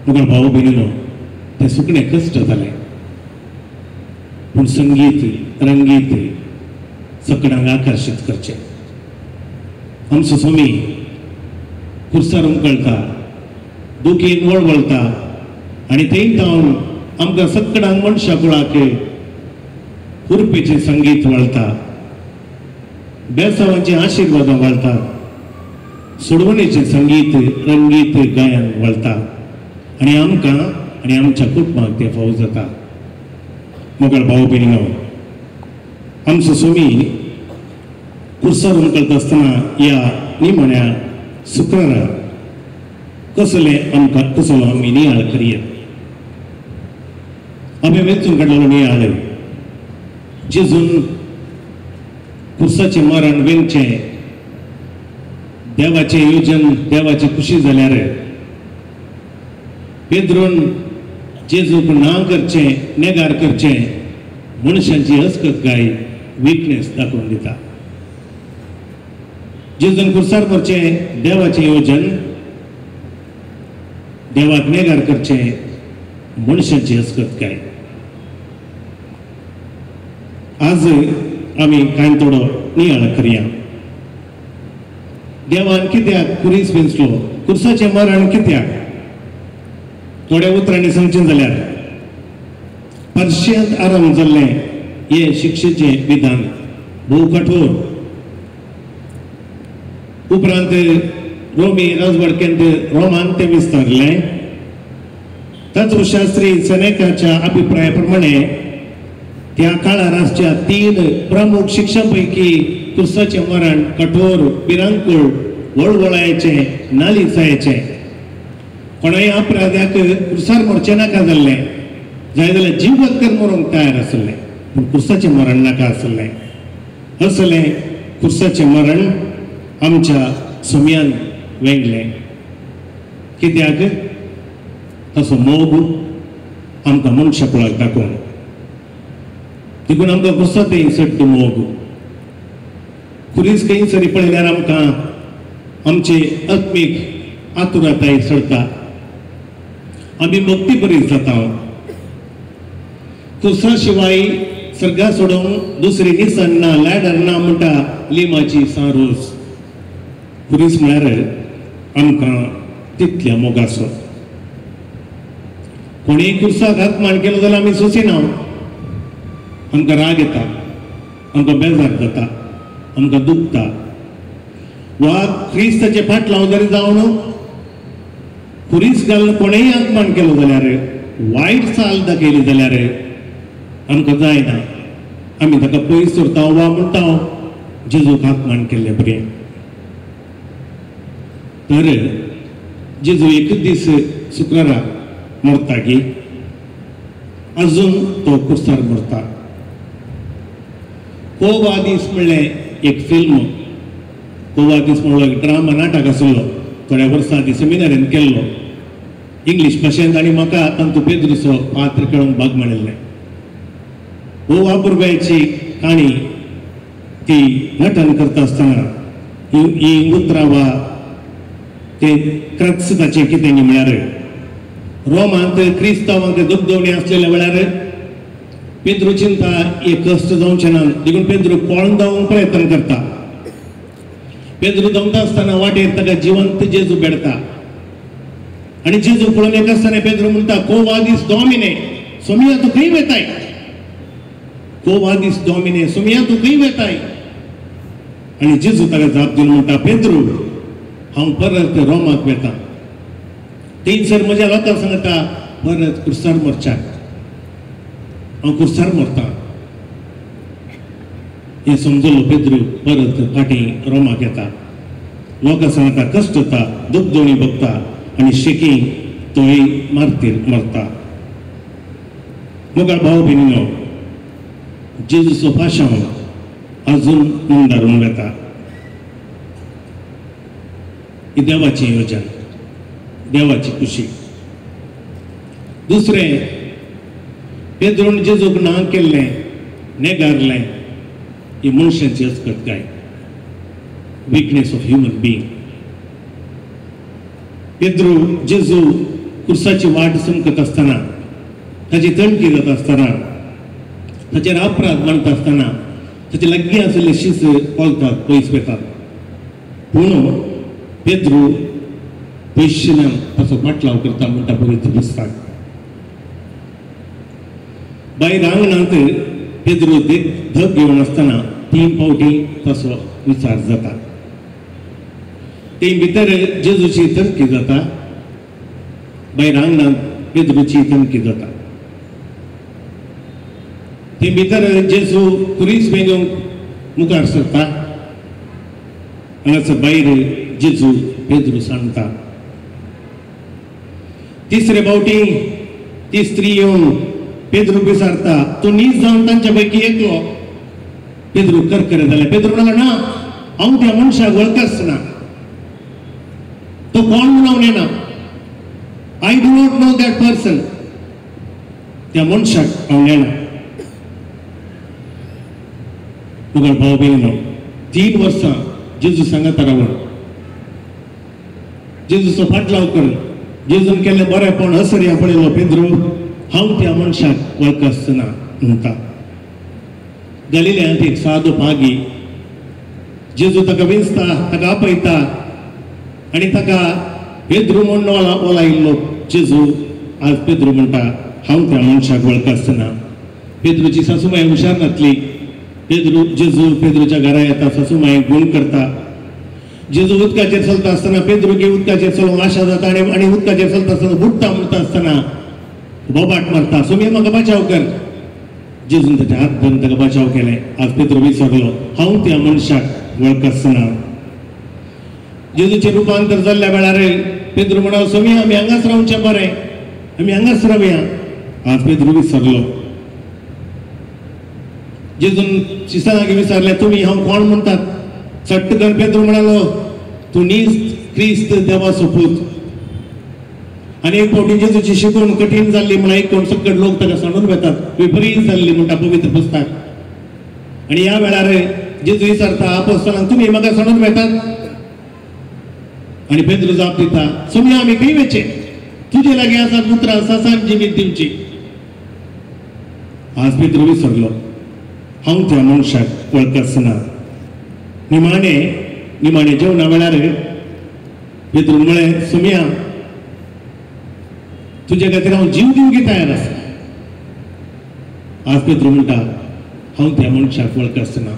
मुगळ भाव भयणीनो तें सुकणें कश्ट जालें पूण संगीत रंगीत सकडांक आकर्शीत करचें. आमचो स्वामी कुर्सार उमकळटा, दुखीन वळवळटा आनी थंय जावन आमकां सकडांक मनशा कुळाक कुरपेचें संगीत वळटा, बेसावांचे आशिर्वादां वळटा, सोडवणेचें संगीत रंगीत गायन वळटा आनी आमकां आनी आमच्या कुटुंबाक तें फावो जाता. मोगाळ भाव भयणीनो आमचो स्वामी कुर्सार उमकळटा आसतना ह्या निमाण्या शुक्रारा कसलें आमकां कसलो आमी नियाळ करया. आमी वेंचून काडलेलो नियाळ जेजून कुर्साचें मरण वेंचें देवाचें योजन देवाची खुशी जाल्यार पेद्रून जेजूक ना करचें नेगार करचें मनशांची हसकतकाय विकनेस दाखोवन दिता. जेजून कुर्सार मरचें देवाचें योजन देवाक नेगार करचें मनशांची हसकतकाय. आज आमी कांय थोडो नियाळ करया. देवान कित्याक कुरीस वेंचलो, कुर्साचें मरण कित्याक? थोड्या उतरांनी सांगचें जाल्यार पर्शियांत आरंभ जाल्लें हें शिक्षेचें विधान भोव कठोर. उपरांत रोमी राजवडकेंत रोमान तें विस्तारलें. तत्वशास्त्री सनेकाच्या अभिप्राया प्रमाणे त्या काळार आसच्या 3 प्रमुख शिक्षां पैकी कुर्साचें मरण कठोर, भिरांकूळ, वळवळायचें, नालिसायचें. कोणाय अपराध्याक कुर्सार मरचें नाका जाल्लें, जाय जाल्यार जीव कर मरूंक तयार आसलें पूण कुर्साचें मरण नाका आसलें. असलें कुर्साचें मरण आमच्या सुम्यान वेंगलें. कित्याक? ताचो मोग आमकां मनशा कुळाक दाखोवन देखून आमकां कुर्सा थंय सट्ट मोग. खुरीस खंय सरी पळयल्यार आमकां आमचे आत्मीक आतुरताय चडटा, आमी भक्ती बरी जाता. कुर्सा शिवाय सर्गा सोडून दुसरी निसण ना, लॅडर ना म्हणटा लिमाची सांरोज. खुरीस म्हळ्यार आमकां तितल्या मोगाचो. कोणीय कुर्साक हात केलो जाल्यार आमी सोंसिना, आमकां राग येता, आमकां बेजार जाता, आमकां दुखता. वा क्रिस्ताचे फाटलाव जरी जावन खुरीस घालून कोणेय अपमान केलो जाल्यार, वायट चाल दाखयली जाल्यार आमकां जायना, आमी ताका पयस उरता वा म्हणटा जेजूक अपमान केल्ले बरें. तर जेजू एक दीस शुक्रारा मरता की अजून तो कुर्सार मरता. कोवादीस म्हणलें एक फिल्म, कोवादीस म्हणलो एक ड्रामा नाटक आसलो थोड्या वर्सां आदीं सेमिनारीन केल्लो इंग्लीश भाशेंत आनी म्हाका तांतू पेद्रूचो पात्र खेळोंक भाग मेळिल्लें. हो वापुरबायची काणी ती नटन करता आसतना ही उतरां वा ते क्रक्स ताचें कितें म्हळ्यार रोमांत क्रिस्तांवांक दुखदवणी आसलेल्या वेळार पेद्रू चिंता एक कश्ट जावचें ना देखून पेद्रू पळोवन धांवूंक प्रयत्न करता. पेद्रू धांवता आसतना वाटेर ताका जिवंत जेजू बेडता आनी जेजू पळोवन एक आसतना पेद्रू म्हणटा, को वादीस डॉमिने सोमिया तूं खंय वेताय? को वादीस डॉमिने सोमिया तूं खंय वेताय? आनी जेजू ताका जाप दिवन म्हणटा, पेद्रू हांव परत रोमाक वेता, थंयसर म्हज्या लोकांक सांगता परत कुर्सार मरच्याक, हांव कुर्सार मरता. हें समजलो पेद्रू परत फाटीं रोमाक येता, लोकां सांगता कश्ट जाता, दुखदोणी बघता आनी शेकी तोय मारतीर मरता. मुखार भाव भयणीनो, जेजूचो पाशांव अजून मुंदारून वेता. ही देवाची योजना, देवाची खुशी. दुसरें, पेद्रून जेजूक ना केल्लें, नेगारलें, ही मनशांची अस्कतकाय, विकनेस ऑफ ह्युमन बीइंग. पेद्रू जेजू कुर्साची वाट चमकत आसतना, ताची तणकी जाता आसतना, ताचेर अपराध मांडटा आसतना ताचे लागीं आशिल्ले शीस पळतात, पयस वेतात. पूण पेद्रू पयशिल्ल्यान ताचो पाटलाव करता म्हणटा पवित्र पुस्तक. भायर आंगणांत पेद्रू धग घेवन आसतना 3 फावटी ताचो विचार जाता. ते भितर जेजूची तणकी जाता, भायर आंगणांत पेद्रूची तणकी जाता. ते भितर जेजू कुरीस मेजूंक मुखार सरता, हांगासर भायर जेजू पेद्रू सांगता. तिसरे फावटी ती स्त्री येवन पेद्रू विचारता, तूं नीज जावन तांच्या पैकी एकलो. पेद्रू करकरे जाले. पेद्रू म्हणलो, ना, हांव त्या मनशाक वळखच ना, तो कोण म्हणून हांव नेणा, I do not know that person, त्या मनशाक हांव नेणा. मुखार भाव भयणीनो, 3 वर्सां जेजू सांगता रावन, जेजूचो फाटलाव करून, जेजून केल्लें बरेंपण असर्या पळयलो पेद्रू हांव त्या मनशाक वळखना म्हणटा. गलिल्यांत एक सादो पागी, जेजू ताका विंचता, ताका आपयता आनी ताका पेद्रू म्हूण ओलायिल्लो जेजू आज पेद्रू म्हणटा हांव त्या मनशाक वळखना. पेद्रूची सासूमाय हुशार नासली. पेद्रू जेजू पेद्रूच्या घरा येता, सासूमाय गुण करता. जेजू उदकाचेर चलता आसतना पेद्रू की उदकाचेर चलोवंक आशा जाता आनी उदकाचेर चलता आसतना बुडटा म्हणटा आसतना बोबाट मारता, सोमी म्हाका बचाव कर. जेजून ताच्या हात धरून ताका बचाव केलें. आज पेद्रू विसरलो, हांव त्या मनशाक वळखना. जेजूचें रुपांतर जाल्ल्या वेळार पेद्रू म्हणा, सोमी आमी हांगाच रावचें बरें, आमी हांगाच रावया. आज पेद्रू विसरलो. जेजून शिसांक विचारलें, तुमी हांव कोण म्हणटात? सट्ट कर पेद्रू म्हणालो, तूं नीज क्रिस्त देवाचो पूत. आनी एक फावटी जेजूची शिकवण कठीण जाल्ली म्हण आयकून सगळे लोक ताका सांडून वेतात, विपरीत जाल्ली म्हणटा पवित्र पुस्तक. आनी ह्या वेळार जेजू विचारता आपोस्तलांक, तुमी म्हाका सांडून वेतात? आनी पेद्रू जाप दिता, सोमी आमी खंय वेचें, तुजे लागीं आसात उतरां ससान जिवीत दिवची. आज पेद्रू विसरलो, हांव त्या मनशाक वळखना. निमाणे निमाणे जेवणा वेळार पेद्रून म्हळें, सोमिया तुजे खातीर हांव जीव दिवंक तयार आसा. आज पेद्रू म्हणटा, हांव त्या मनशाक वळखना,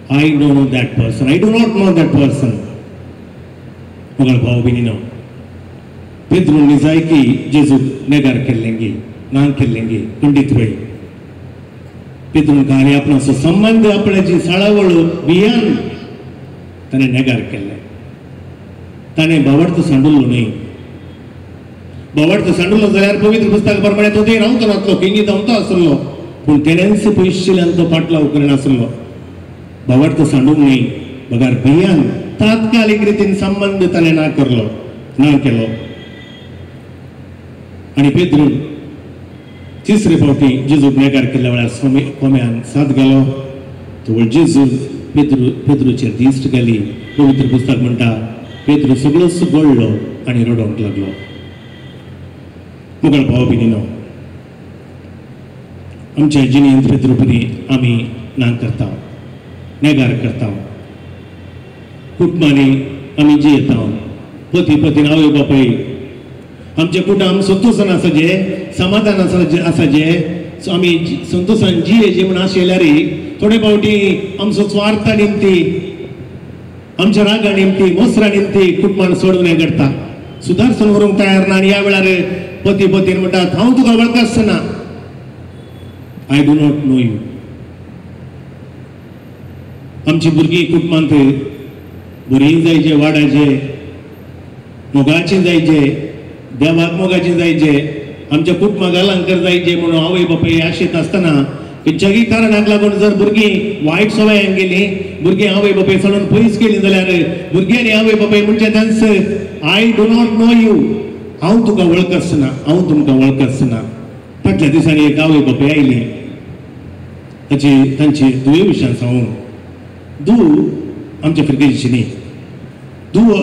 I don't know that person, I do not know that person. मगळ भाव भयणीनो, पेद्रून निजायकी जेजूक नेगार केल्लेंगी, ना केल्लेंगी खंडीत वय. पेद्रून कार्य आपणाचो संबंद आपल्याची साळावळ बियान ताणें नेगार केल्लें. ताणें भावार्थ सांडुल्लो न्हय. भावार्थ सांडुल्लो जाल्यार पवित्र पुस्तका प्रमाणे तो थंय रावतो नासलो, खंय धांवतो आसलो, पूण तेणेंच पयशिल्ल्यान तो पाटलाव करिनासलो. भावार्थ सांडूंक न्हय, बगर भियान तात्कालीक रितीन संबंद ताणें ना करलो, ना केलो. आनी पेद्रून तिसरे फावटी जेजूक नेगार केल्ल्या वेळार स्वामी कोम्यान साथ घालो. तो जेजू पेद्रू पेद्रूचेर दिश्ट घाली. पवित्र पुस्तक म्हणटा पेद्रू सगळोच गळ्ळो आनी रडोवंक लागलो. मुगळ भाव भयणीनो, आमच्या जिणेंत पेद्रू परी आमी ना करता, नेगार करता. कुटुंबांनी आमी जियेता, पती पतीन आवय बापाय आमच्या कुटुंब संतोशान आसा, जे समाधान आसा, जे आमी संतोशान जिये जे म्हण आशिल्ल्यार थोडे फावटी आमचो स्वार्था निमती आमच्या रागा निमती मोसरा निमती कुटुंबान सोडून हें घडटा. सुदारसून व्हरूंक तयार ना. आनी ह्या वेळार पती पतीन म्हणटात हांव तुका वळखना, I do not know you. आमची भुरगीं कुटुंबांत बरीं जायचे, वाडायचे, मोगाची जायचे, देवाक मोगाची जायचे, आमच्या कुटुंबाक अलंकार जायचे म्हणून आवय बापाय आशेत आसतना खंयच्याय कारणाक लागून जर भुरगीं वायट सवयांक गेलीं, भुरगीं आवय बापाय सोडून पयस गेलीं जाल्यार भुरग्यांनी आवय बापाय म्हणजे तांच I do not know you, हांव तुका वळखना, हांव तुमकां वळखना. फाटल्या दिसांनी एक आवय बापाय आयली, ताची तांची दुये विशयान सांगून, धूव आमच्या फिरकेची न्ही, धूव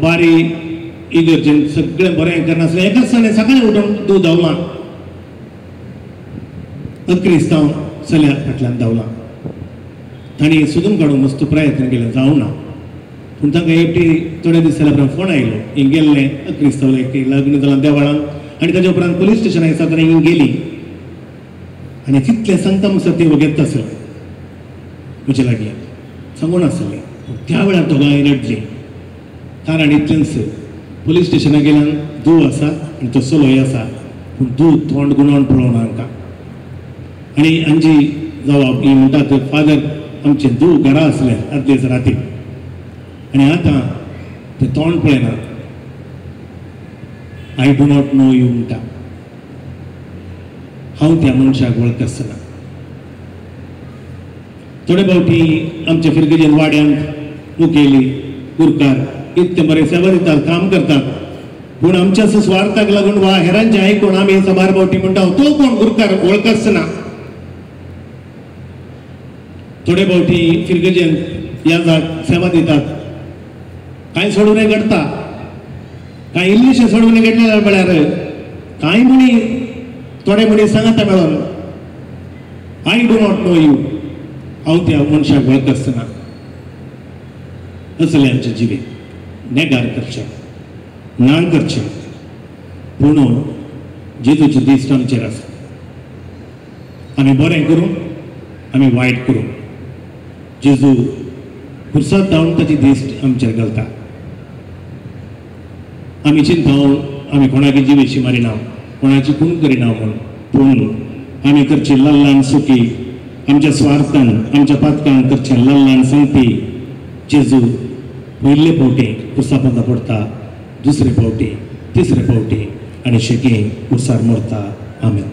बारी इगर्जेन सगळें बरें करनासलें. एकाच दिसांनी सकाळीं उठून धूव धांवलां, अक्रिस्तांव चल्या फाटल्यान धांवलां. तांणी सोदून काडूंक मस्त प्रयत्न केले, जावं ना. पूण तांकां एकटी थोडे दीस जाल्या उपरांत फोन आयलो, हिंग गेल्लें अक्रिस्तांव लग्न जालां देवळान आनी ताच्या उपरांत पुलीस स्टेशनार आसा ताणें हिंग गेली आनी तितलें सांगता म्हणसर ती वगेत आसलें म्हजे लागीं सांगून आसलें. त्या वेळार दोगांय रडलीं. कारण इतलेंच, पुलीस स्टेशनार गेल्यान धूव आसा आनी तो चलोय आसा, पूण धूव तोंड गुणोवन पळोवना हांकां. आनी हांची जबाब ही म्हणटात, फादर आमचें धूव घरा आसलें आदले दीस राती आनी आतां तें तोंड पळयना, I do not know you म्हणटा, हांव त्या मनशाक वळखना. थोडे फावटी आमच्या फिरगेजेन वाड्यांत मुखेली गुरकार इतकें बरें सेवा दितात, काम करतात, पूण आमच्या सुस्वार्थाक लागून वा हेरांचें आयकून आमी साबार फावटी म्हणटा तो कोण गुरकार वळखना. थोडे फावटी फिरगेजेन ह्या सेवा दितात, कांय सोडून घडटा, कांय इल्लेशें सोडून घडलें म्हळ्यार कांय म्हणी थोडे म्हणी सांगता मेळोन I do not know you, हांव त्या मनशाक वळखना. असलें आमचें जिवीत नेगार करचें ना करचें, पूण जेजूची दिश्ट आमचेर आसा. आमी बरें करूं आमी वायट करूं, जेजू खुर्सात धांवन ताची दिश्ट आमचेर घालता. आमी चिंता आमी कोणाकी जिवेशी मारिना, कोणाची खून करिना म्हूण, पूण आमी करची ल्हान ल्हान सुकी आमच्या स्वार्थान आमच्या पातकान करचे ल्हान ल्हान संगती जेजू पयले फावटी खुर्सा पोंदा पडटा, दुसरे फावटी, तिसरे फावटी आनी शेकी खुर्सार मरता. आमेन.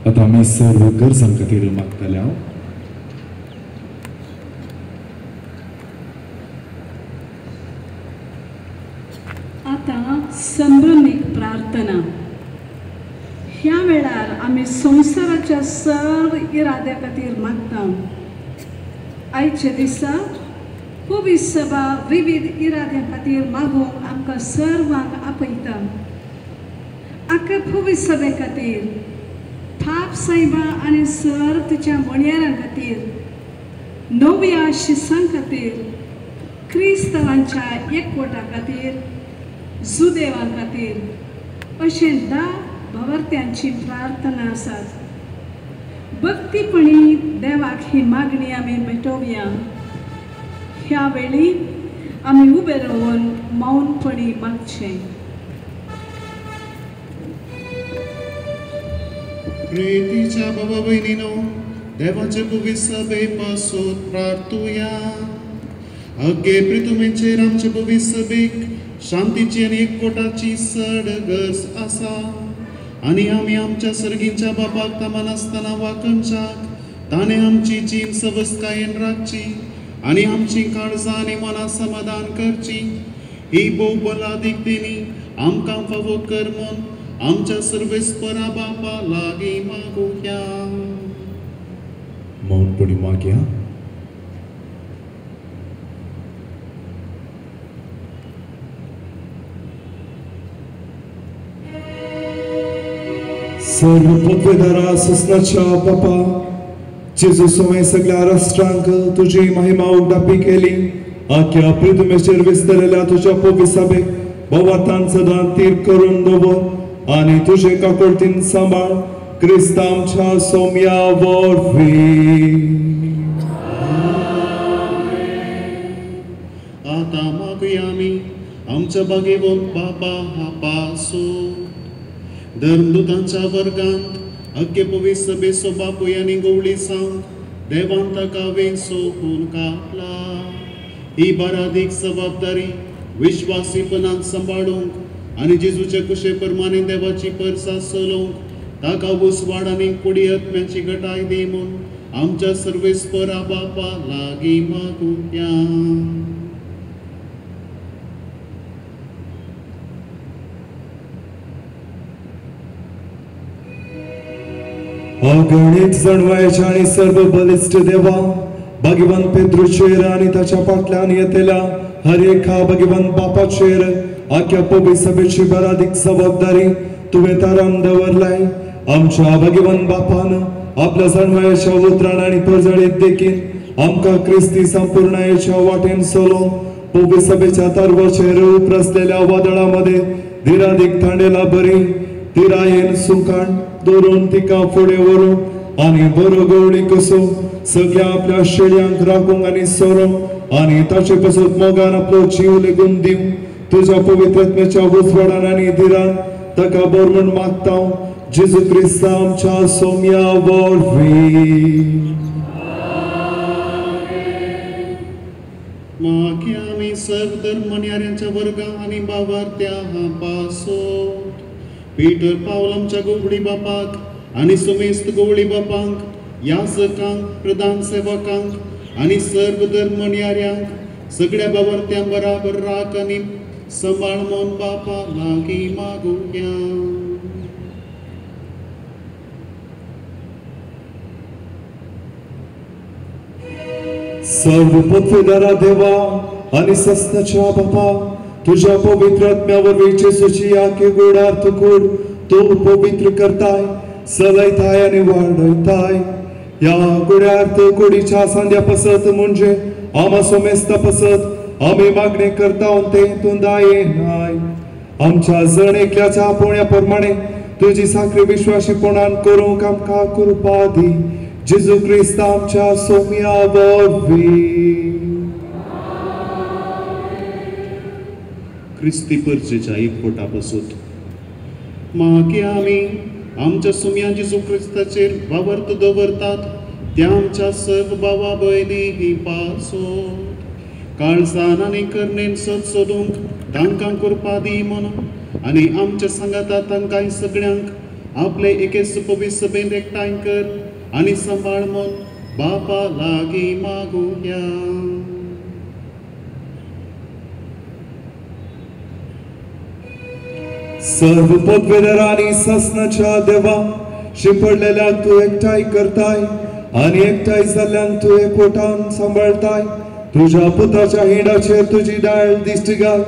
आतां आमी सर्व गरजां खातीर मागतले. आतां संभ्रमीक प्रार्थना. ह्या वेळार आमी संवसाराच्या सर्व इराद्या खातीर मागता. आयच्या दिसा पवित्र सभा विविध इराद्या खातीर मागूंक आमकां सर्वांक आपयता. आख्या पवित्र सभे खातीर, थाप सायबा आनी सर तिच्या म्हणयारां खातीर, नव्या शिसां खातीर, क्रिस्तांवांच्या एकवटा खातीर, जुदेवा खातीर अशें 10 भावार्थ्यांची प्रार्थना आसात. भक्तीपणी देवाक ही मागणी आमी भेटोवया. ह्या वेळी आमी उबे रावन मौनपणी मागचें. प्रीतीच्या बाबा भयणीनो, देवाचे पवित्र सभे पासून प्रार्थुया. अगे प्रितुमेचेर आमचे पवित्र सभेक शांतीची आनी एकवटाची चड गरज आसा आनी आमी आमच्या सर्गींच्या बापाक तमानासतना वाकणच्याक ताणें आमची जीण सवस्कायेन राखची आनी आमची काळजां आनी मनां समाधान करची. ही भोव बलादीक देणी आमकां फावो कर म्हूण आमच्या सर्वेस्परा बापा लागीं मागुया. मौनपणी मागया. सर्व पदवेदारा सुसनाच्या बापा जेजू सोमे सगळ्या राष्ट्रांक तुजी महिमा उगडापी केली. आख्या पृथ्वीचेर विस्तरलेल्या तुज्या पविसाबेक भवातान सदां तीर करून दवर आनी तुजे काकुळतीन सांबाळ क्रिस्त आमच्या सोम्या वरवीं. आतां मागुया आमी आमच्या बागेवंत बापा हापासो धर्मदूतांच्या वर्गांत अख्खे पवित्र सभेचो बापूय आनी गवळी सावन देवान ताका वेंचोवन कापला. ही बारादीक जबाबदारी विश्वासीपणान सांबाळूंक आनी जेजूच्या कुशे प्रमाणे देवाची परसा चलोवंक ताका उजवाड आनी कुडी आत्म्याची घटाय दी म्हूण आमच्या सर्वेस्परा बापा लागीं मागुया. अगणित जाणवायच्या आनी सर्व बलिश्ट देवा भाग्यवंत पेद्रूचेर आनी ताच्या फाटल्यान येतल्या हर एका भाग्यवंत बापाचेर आख्या पवित्र सभेची बरादीक जबाबदारी तुवें तारान दवरलाय. आमच्या भाग्यवंत बापान आपल्या जाणवायच्या उतरान आनी परजळीत देखीन आमकां क्रिस्ती संपूर्णायेच्या वाटेन चलोवन पवित्र सभेच्या तारवाचेर उप्रासलेल्या वादळा मदें दिरादीक थांडेला बरी तिरायेन सुखान दवरून तिका फुडें व्हरूं आनी बरो गवळी कसो सगळ्या आपल्या शेळयांक राखूंक आनी सोरोंक आनी ताचे पासत मोगान आपलो जीव लेगून दिवं. तुज्या पवित्र आत्म्याच्या उजवाडान आनी धिरान ताका बरो म्हूण मागता जेजू क्रिस्त आमच्या सोम्या वरवीं. मागीर आमी सर्व धर्मन्याऱ्यांच्या वर्गां आनी बावार्थ्यां पासत पीटर पावल आमच्या गोवळी बापाक आनी सुमेस्त गोवळी बापांक याजकांक प्रधान सेवकांक आनी सर्व धर्मन्याऱ्यांक सगळ्या बावार्थ्यां बराबर राख आनी सांबाळ म्हूण बापा लागीं मागुया. सर्व पदवेदारा देवा आनी सस्नाच्या बापा तुझ्या पवित्र आत्म्या वरवीं जेजूची आख्खी गुडार्थ कूड तूं पवित्र करताय चलयताय आनी वाडयताय. ह्या गुड्यार्थ कुडीच्या सांद्या पसत म्हणजे आमा सोमेस्ता पसत आमी मागणें करता तें तूं दायनाय. आमच्या जण एकल्याच्या आपोवण्या प्रमाणे तुजी साखरी विश्वासीपणान करूंक आमकां कृपा दी जेजू क्रिस्त आमच्या सोम्या वरवीं. क्रिस्ती परजेच्या एकवटा पासून मागीर आमी आमच्या सुम्या जेजू क्रिस्ताचेर भावार्थ दवरतात त्या आमच्या सर्व भावा भयणी पासून काळजान आनी करणेन सत सोदूंक तांकां कृपा दी म्हणून आनी आमच्या सांगाता तांकां सगळ्यांक आपले एके पवित्र सभेंत एकठांय कर आनी सांबाळ म्हूण बापा लागीं मागुया. सर्व पदवेदारा आनी सासनाच्या देवा शिंपडलेल्यांक तूं एकठांय करताय आनी एकठांय जाल्ल्यांक तूं एकवटान सांबाळताय. तुज्या पुताच्या हिंडाचेर तुजी दाळ दिश्ट घाल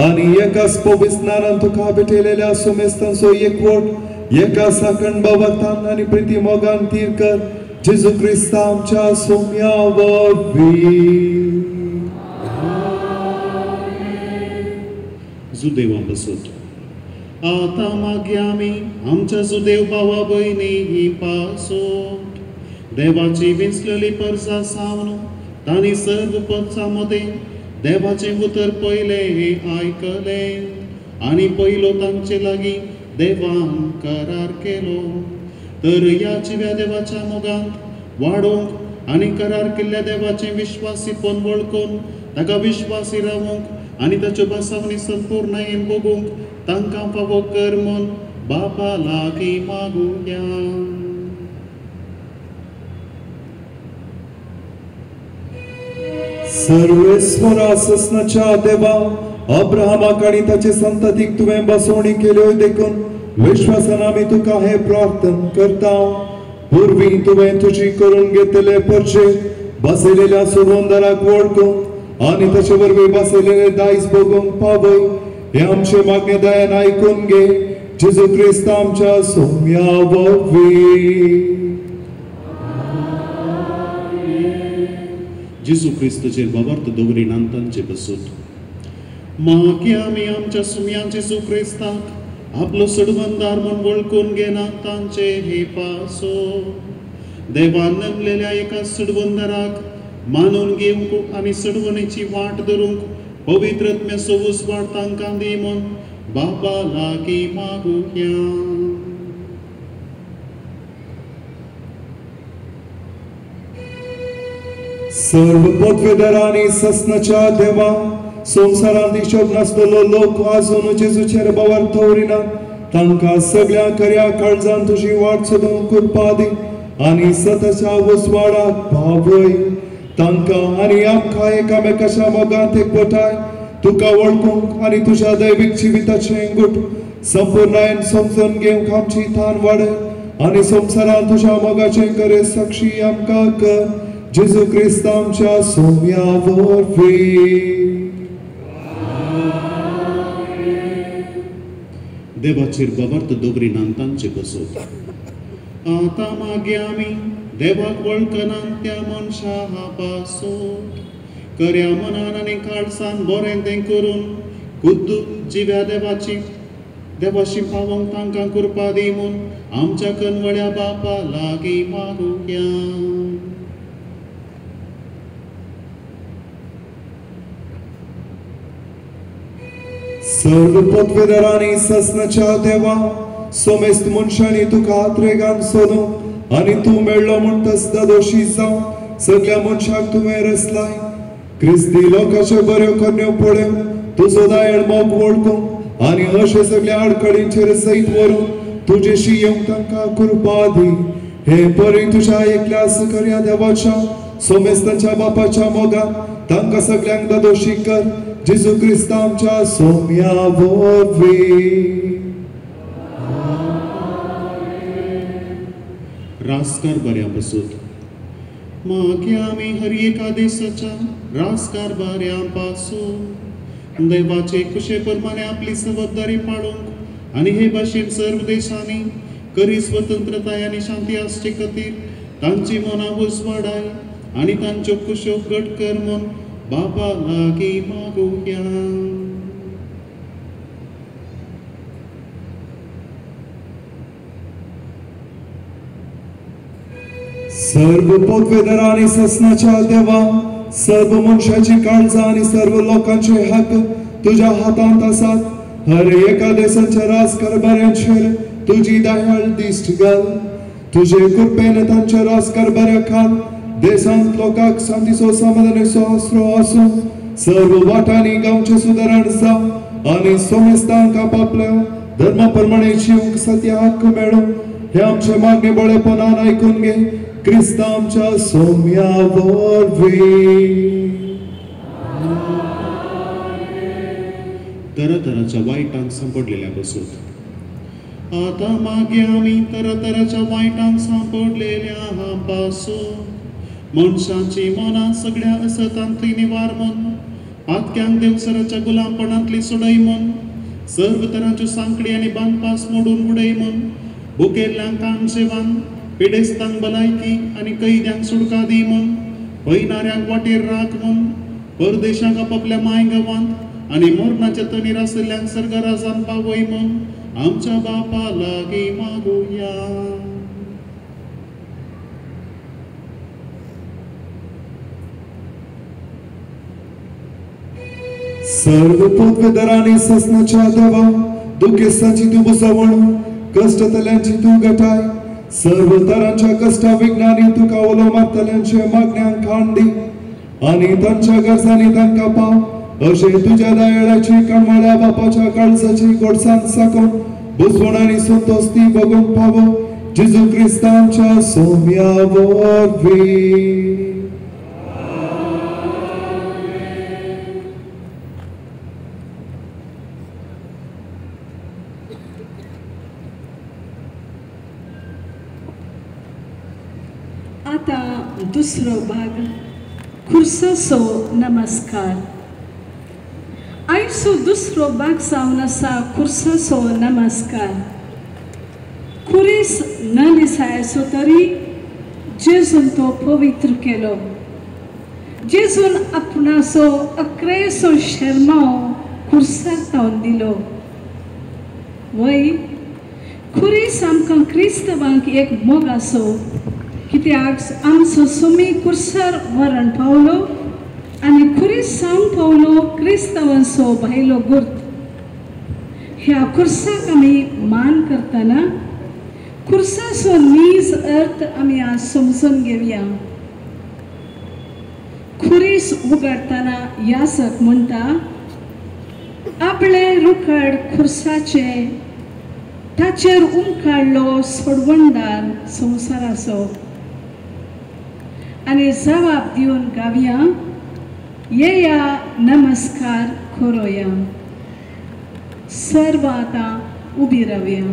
आनी एकाच पवित्र स्नानान तुका भेटयलेल्या सुमेस्तांचो एकवट एका साखण बाबातान आनी प्रिती मोगान तीर कर जेजू क्रिस्त आमच्या सोम्या वरवीं. जुदेवा बसत आतां मागीर आमी आमच्या सुदेव भावा भयणी पासत देवाची विंचलेली परसा सावन तांणी सर्व पक्षां मदें देवाचें उतर पयलें आयकलें आनी पयलो तांचे लागीं देवान करार केलो. तर ह्या जिव्या देवाच्या मोगांत वाडोवंक आनी करार केल्ल्या देवाचें विश्वासीपण वळखून ताका विश्वासी रावूंक आनी ताच्यो भासावणी संपूर्णायेन भोगूंक तांकां फावो कर म्हूण बापा लागीं मागुया. सर्वेस्वरा ससनाच्या देवा अब्राहमाक आनी ताचे संततीक तुवें बसवणी केल्यो देखून विश्वासान आमी तुका हें प्रार्थना करता. पूर्वी तुवें तुजी करून घेतले परचे बसयलेल्या सुरवंदराक वळखूंक आनी ताचे वरवीं बसयलेले दायज भोगूंक पावय. हे आमचे मागणे दयान आयकून घे जेजू क्रिस्त आमच्या सोम्या वरवीं. जेजू क्रिस्तचेर बाबार्थ दवरिनान तांचे बसूत मागीर आमी आमच्या सुम्या जेजू क्रिस्ताक आपलो सडवंदार म्हूण वळखून घेना तांचे हे पासो देवान नेमलेल्या एका सडवंदाराक मानून घेवंक आनी सडवणेची वाट धरूंक पवित्र आत्म्याचो उजवाड तांकां दी म्हूण बाबा लागीं मागुया. सर्व पदवेदारांनी ससनाच्या देवा संवसारांत हिशोब नासलेलो लोक आजून जेजूचेर बावर दवरिना तांकां सगळ्या खऱ्या काळजान तुजी वाट सोदूंक कृपा दी आनी सताच्या उजवाडाक पावय. तांकां आनी आमकां एकामेकाच्या मोगांत एकवटाय तुका वळखूंक आनी तुज्या दैवीक जिविताचें गुट संपूर्णायेन समजून घेवंक आमची थान वाडय आनी संवसारांत तुज्या मोगाचें खरें साक्षी आमकां कर. जेजू क्रिस्त आमच्या सोम्या वरवीं. देवाचेर बाबार्थ दवरिनान तांचे बसोत आतां मागीर आमी देवाक वळखनान त्या मनशा पासोत खऱ्या मनान आनी काळसान बरें तें करून खुद्द जिव्या देवाची देवाशी पावोवंक तांकां कृपा दी म्हूण आमच्या कनवळ्या बापा लागीं मागुया. सर्व पदवेदारांनी ससनाच्या देवा सोमेस्त मनशांनी तुका आत्रेगान सोदूं आनी तूं मेळ्ळो म्हूण तसदा दोशी जावं सगळ्या मनशाक तुवें रसलाय. क्रिस्ती लोकांच्यो बऱ्यो करण्यो पळय तुजो दयाळ मोग वळखूंक आनी अशे सगळ्या आडखळींचेर सयत व्हरूंक तुजेशी येवंक तांकां कृपा दी. हे परी तुज्या एकल्या खऱ्या देवाच्या सोमेस्तांच्या बापाच्या मोगान तांकां सगळ्यांक दादोशी कर. जेजू क्रिस्त आमच्या सोम्या वरवीं. रासकार बऱ्या बसूत मागीर आमी हर एका देशाच्या रासकार बऱ्या पासून देवाचे कुशे प्रमाणे आपली जबाबदारी पाळूंक आनी हे भाशेन सर्व देशांनी खरी स्वतंत्रताय आनी शांती आसचे खातीर तांची मनां उजवाडाय आनी तांच्यो कुश्यो घट कर म्हूण बाबा लागीं मागुया. सर्व पदवेदारांनी ससनाच्या देवा सर्व मनशाची काळजां आनी सर्व लोकांचे हक्क तुज्या हातांत आसात. हर एका देशाच्या राजकारभाऱ्यांचेर तुजी दयाळ दिश्ट घाल. तुजे कृपेन तांच्या राजकारभाऱ्या खाल देशांत लोकांक शांतीचो समाधानाचो आसरो आसूं. सर्व वाटांनी गांवचें सुदारण जावं आनी सोमेस्तांक आपापल्या धर्मा प्रमाणे जिवंक सत्य हक्क मेळूं. हे आमचे मागणे बळेपणान आयकून घे. क्रिस्त आमच्या सोम्या वरवीं. तरातराच्या वायटांक सांपडलेल्या बसूत आतां मागीर आमी तरातराच्या वायटांक सांपडलेल्या पासून मनशांची मनां सगळ्या असतांतली निवार म्हूण पातक्यांक देवसराच्या गुलामपणांतली सोडय म्हूण सर्व तरांच्यो सांकडी आनी बांदपास मोडून उडय म्हूण भुकेल्ल्यांक कानशेवान पिडेस्तांक भलायकी आनी कैद्यांक सुटका दी म्हूण पयणाऱ्यांक वाटेर राख म्हूण परदेशांक आपापल्या माय गांवांत आनी मरणाच्या तणीर आशिल्ल्यांक सर्गराजान पावय म्हूण आमच्या बापा लागीं मागुया. सर्व पदवेदारांनी ससनाच्या देवा दुखेस्तांची तूं बुजवण कश्टतल्यांची तूं गटाय सर्व तरांच्या कश्टा विघ्नांनी तुका उलो मारतल्यांचे मागण्यांक खाण दी आनी तांच्या गरजांनी तांकां पाव. अशें तुज्या दयाळाची कणमळ्या बापाच्या काळजाची गोडसाण साकून बुजवण आनी संतोष ती बघूंक पावो. जेजू क्रिस्त आमच्या सोम्या वरवीं. आतां दुसरो भाग खुर्साचो नमस्कार. आयचो दुसरो भाग जावन आसा खुर्साचो नमस्कार. खुरीस न दिसायचो तरी जेजून तो पवित्र केलो. जेजून आपणाचो अक्रेसो शेरमाव खुर्साक तावन दिलो. वय खुरीस आमकां क्रिस्तवांक एक मोग आसो, कित्याक आमचो सुमी खुर्सार मरण पावलो आनी खुरीस सावन पावलो क्रिस्तवांचो भायलो गुर्त. ह्या खुर्साक आमी मान करतना खुर्साचो नीज अर्थ आमी आज समजून घेवया. खुरीस उगाडतना यासक म्हणटा, आपले रुखाड खुर्साचे ताचेर उमकाडलो सोडवणदार संवसाराचो. आनी जबाब दिवन गावया, येया नमस्कार करोया. सर्व आतां उबी रावया.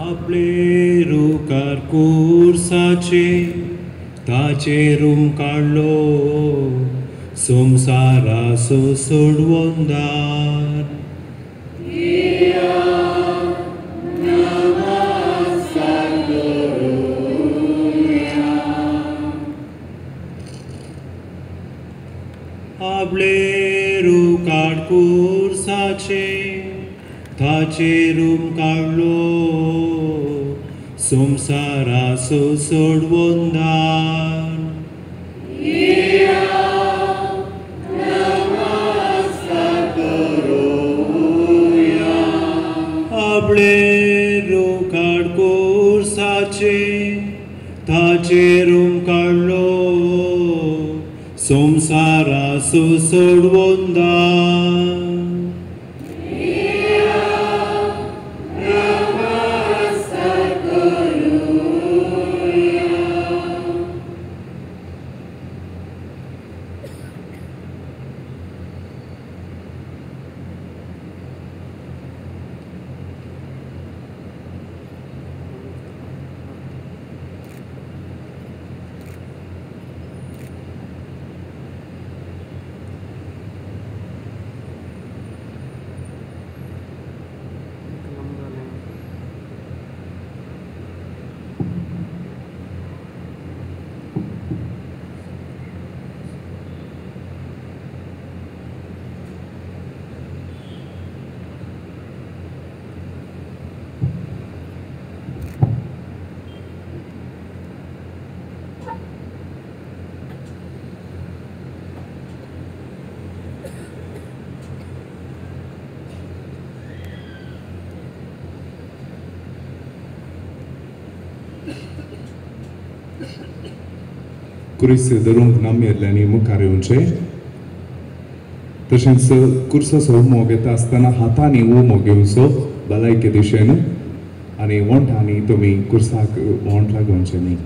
आपले रुकार खुर्साचे ताचेर काडलो संवसाराचो सोडवणदार. आपले रुकार खुर्साचे ताचेर काडलो संवसाराचो सोडवणदार. आपले रुखाड खुर्साचे ताचेर काडलो संवसाराचो सोडवणदार. खुरीस धरूंक नामेरल्यांनी मुखार येवचें. तशेंच खुर्साचो उमो घेता आसतना हातांनी उमो घेवचो भलायके दिशेन आनी वोंठांनी तुमी खुर्साक वोंठ लागोवचें न्ही.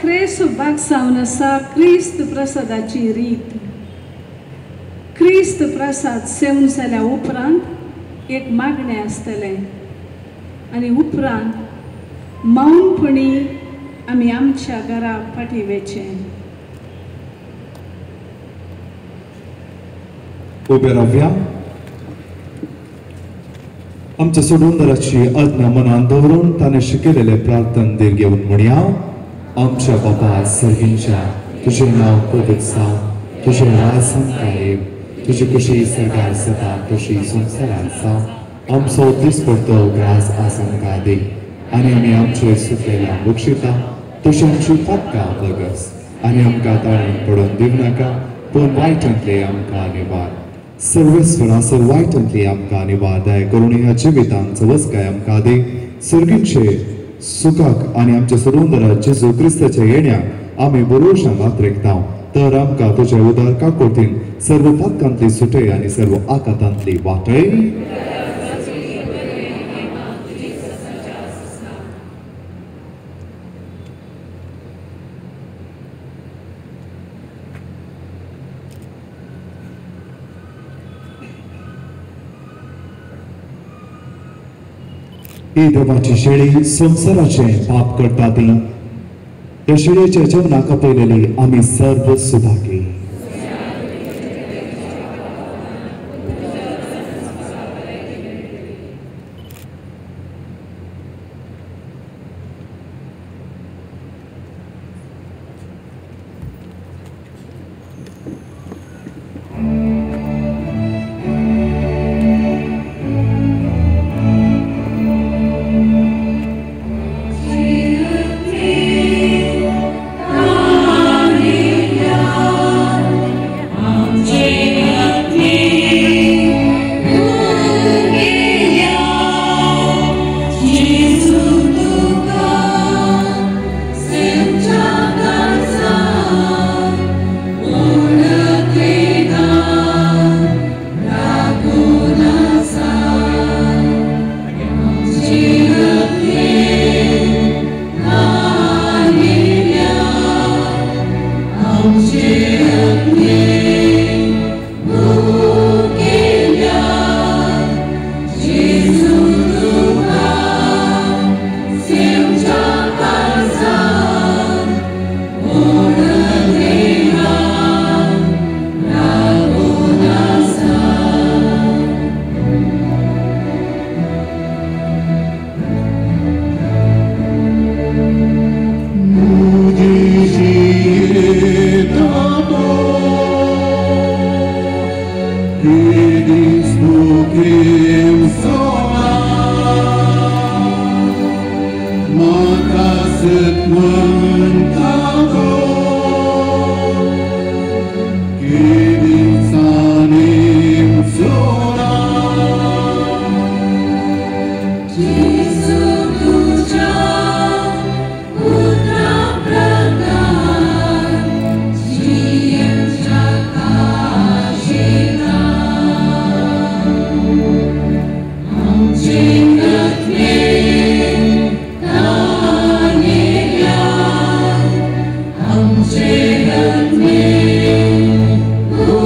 क्रेसो भाग जावन आसा क्रिस्त प्रसादाची रीत. क्रिस्त प्रसाद सेवन जाल्या उपरांत एक मागणें आसतलें आनी उपरांत मौनपणी आमी आमच्या घरा फाटीं वचचें. उबे रावया. आमच्या सोडूनदाराची आज्ञा मनान दवरून ताणें शिकयलेलें प्रार्थन धीर घेवन म्हणया. आमच्या बाबा सर्गींच्या, तुजें नांव पवित्र जावं, तुजें राज आमकां येवं, तुजी खुशी सर्गार जाता तशी संवसारांत जावं. आमचो दिसपडतो ग्रास आज आमकां दी आनी आमी आमचे सुकलेल्या बक्षिता तशी आमची पातकां लगस आनी आमकां ताळून पडून दिवं नाका, पूण वायटांतले आमकां निवार. सर्वेस्वरा वायटांतली आमकां निवार दया करून ह्या जिवितांत सवसकाय आमकां दी. सर्गीचे सुखाक आनी आमच्या सोडूनदारा जेजू क्रिस्ताच्या येण्याक आमी बरोवशान वातरेकता. तर आमकां तुज्या उदार काकोटीन सर्व पातकांतली सुटय आनी सर्व आकातांतली वाटय. ही देवाची शेळी संवसाराचें पाप करता ती त्या शेळयेच्या जेवणाक आपयलेली आमी सर्व सुभागी.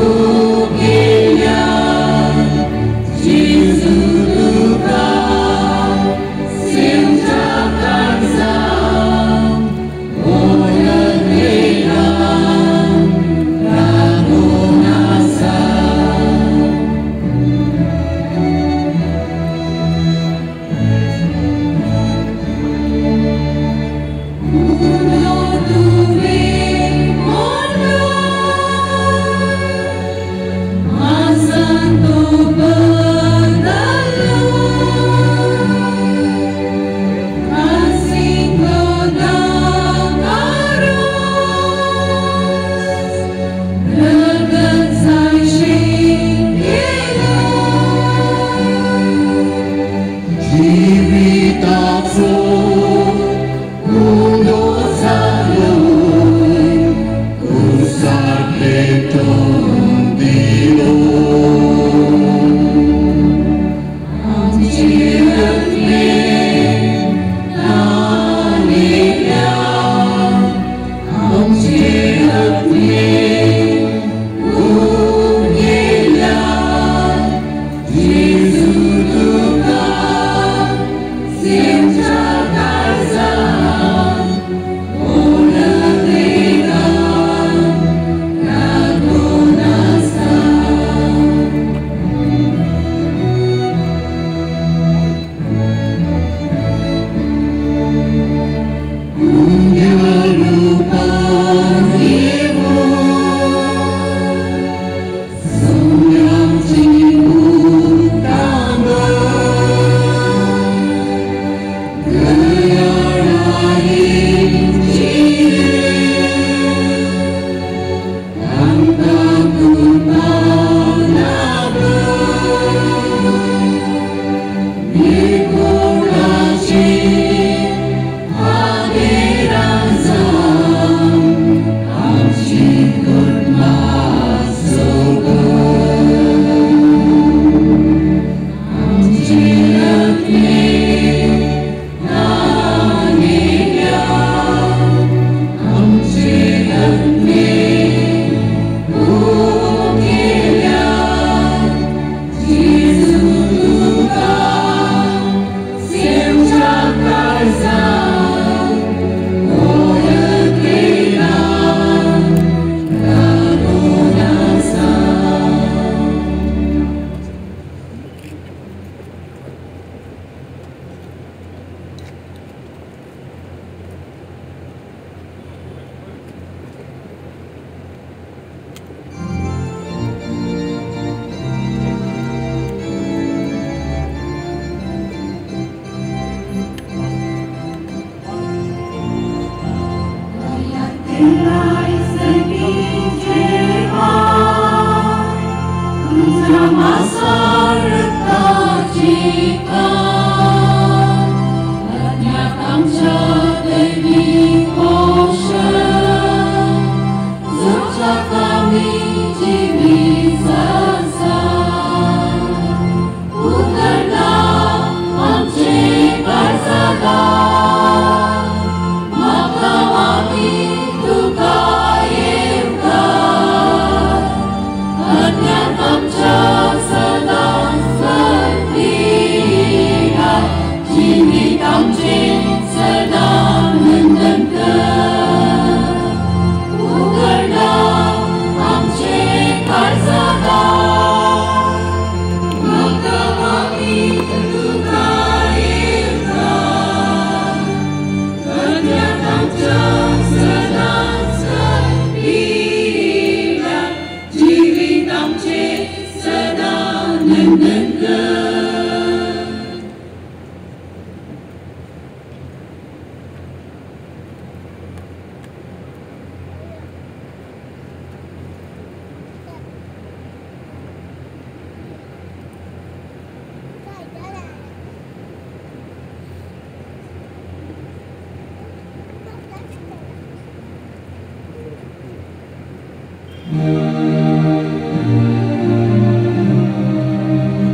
Amen.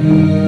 Thank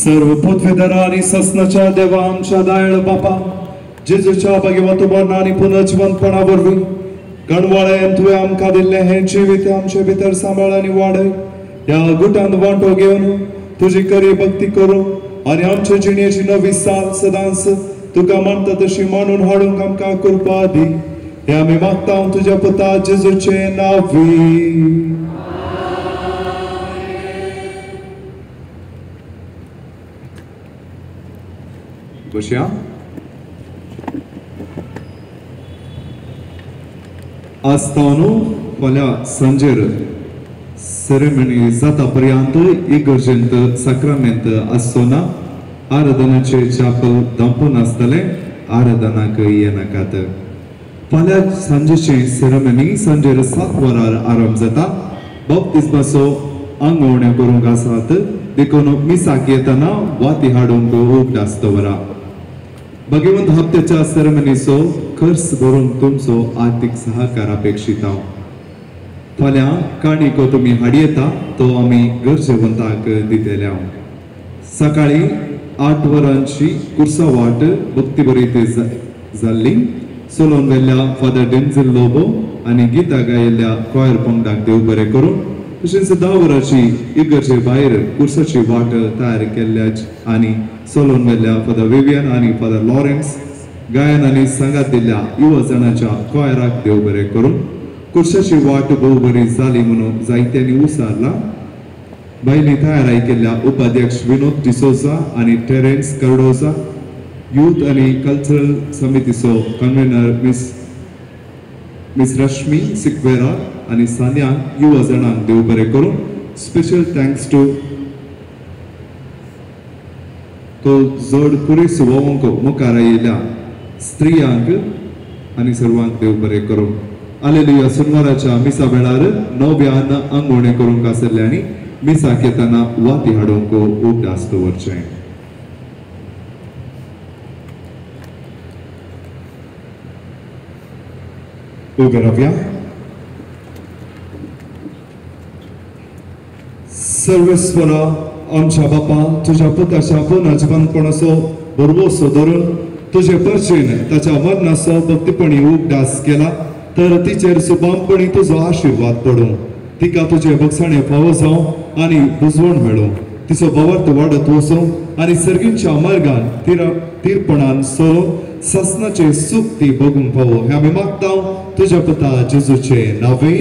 सर्व पृथ्वीधरा आनी ससनाच्या देवा आमच्या दयाळ बापा जेजूच्या भाग्यवंत मरण आनी पुनर्जिवंतपणा वरवीं कणवाळ्यान तुवें आमकां दिल्लें हें जिवीत आमचे भितर सांबाळ आनी वाडय. ह्या गुटांत वांटो घेवन तुजी खरी भक्ती करूं आनी आमचे जिणेची नवी साल सदांच तुका मानता तशी मानून हाडूंक आमकां कृपा दी. हें आमी मागता तुज्या पुता जेजूचे नांवी. बसया. आजतावन फाल्यां सांजेर सेरेमनी जाता पर्यंत इगर्जेंत साक्रामेंत आसचो ना. आराधनाचे चापल धांपून आसतलें, आराधनाक येनाकात. फाल्यां सांजेचे सेरेमनी सांजेर 7 वरार आरंभ जाता. बाप्तिस्माचो आंगवण्यो करूंक आसात देखून मिसाक येतना वाती हाडूंक उगडास दवरा. भगवंत हप्त्याच्या सेरेमनीचो खर्च भरूंक तुमचो आर्थीक सहकार अपेक्षीत. फाल्यां काणिको तुमी हाडयेता तो आमी गरजेवंताक दितले. सकाळीं 8 वरांची कुर्सा वाट भक्तीभरीत जाल्ली. सोलोन वेल्ल्या फादर डेन्झिल लोबो आनी गीता गायिल्ल्या कॉयर पंगडाक देव बरें करूं. तशेंच 10 वरांची इगर्जे भायर कुर्साची वाट तयार केल्ल्या आनी सोलोन वेल्ल्या फादर विवियन आनी फादर लॉरेन्स गायन आनी सांगात दिल्ल्या युवा जाणाच्या कॉयराक देव बरें करूं. कुर्साची वाट भोव बरी जाली म्हणून जायत्यांनी उसारला. बायली तयार केल्ल्या उपाध्यक्ष विनोद डिसोजा आनी टेरेन्स कार्डोजा, यूथ आनी कल्चरल समितीचो कन्व्हेनर मिस रश्मी सिक्वेरा आनी सान्या युवा जाणांक देव बरें करूं. स्पेशल thanks to तो जड पुरीस वोंक मुखार आयिल्ल्या स्त्रियांक आनी सर्वांक देव बरें करूं. आलेलुया सुनवाराच्या मिसा वेळार नव्यान आंगवणें करूंक आसलें आनी मिसाक येतना वाती हाडूंक उगडास दवरचें. उबे रावया. सर्वेस्वरा आमच्या बापा तुज्या पुताच्या पुनर्जिवंतपणाचो भरवंसो धरून तुजे परचेन ताच्या मरणाचो भक्तीपणी उगडास केला तर तिचेर सुबामपणी तुजो आशिर्वाद पडूं. तिका तुजे बक्षाणे फावो जावं आनी बुजवण मेळूं. तिचो भावार्थ वाडत वचूं आनी सर्गींच्या मार्गान तीरपणान सोडून सासनाचें सूख ती भोगूंक फावो. हें आमी मागता तुज्या पुता जेजूचे नांवे.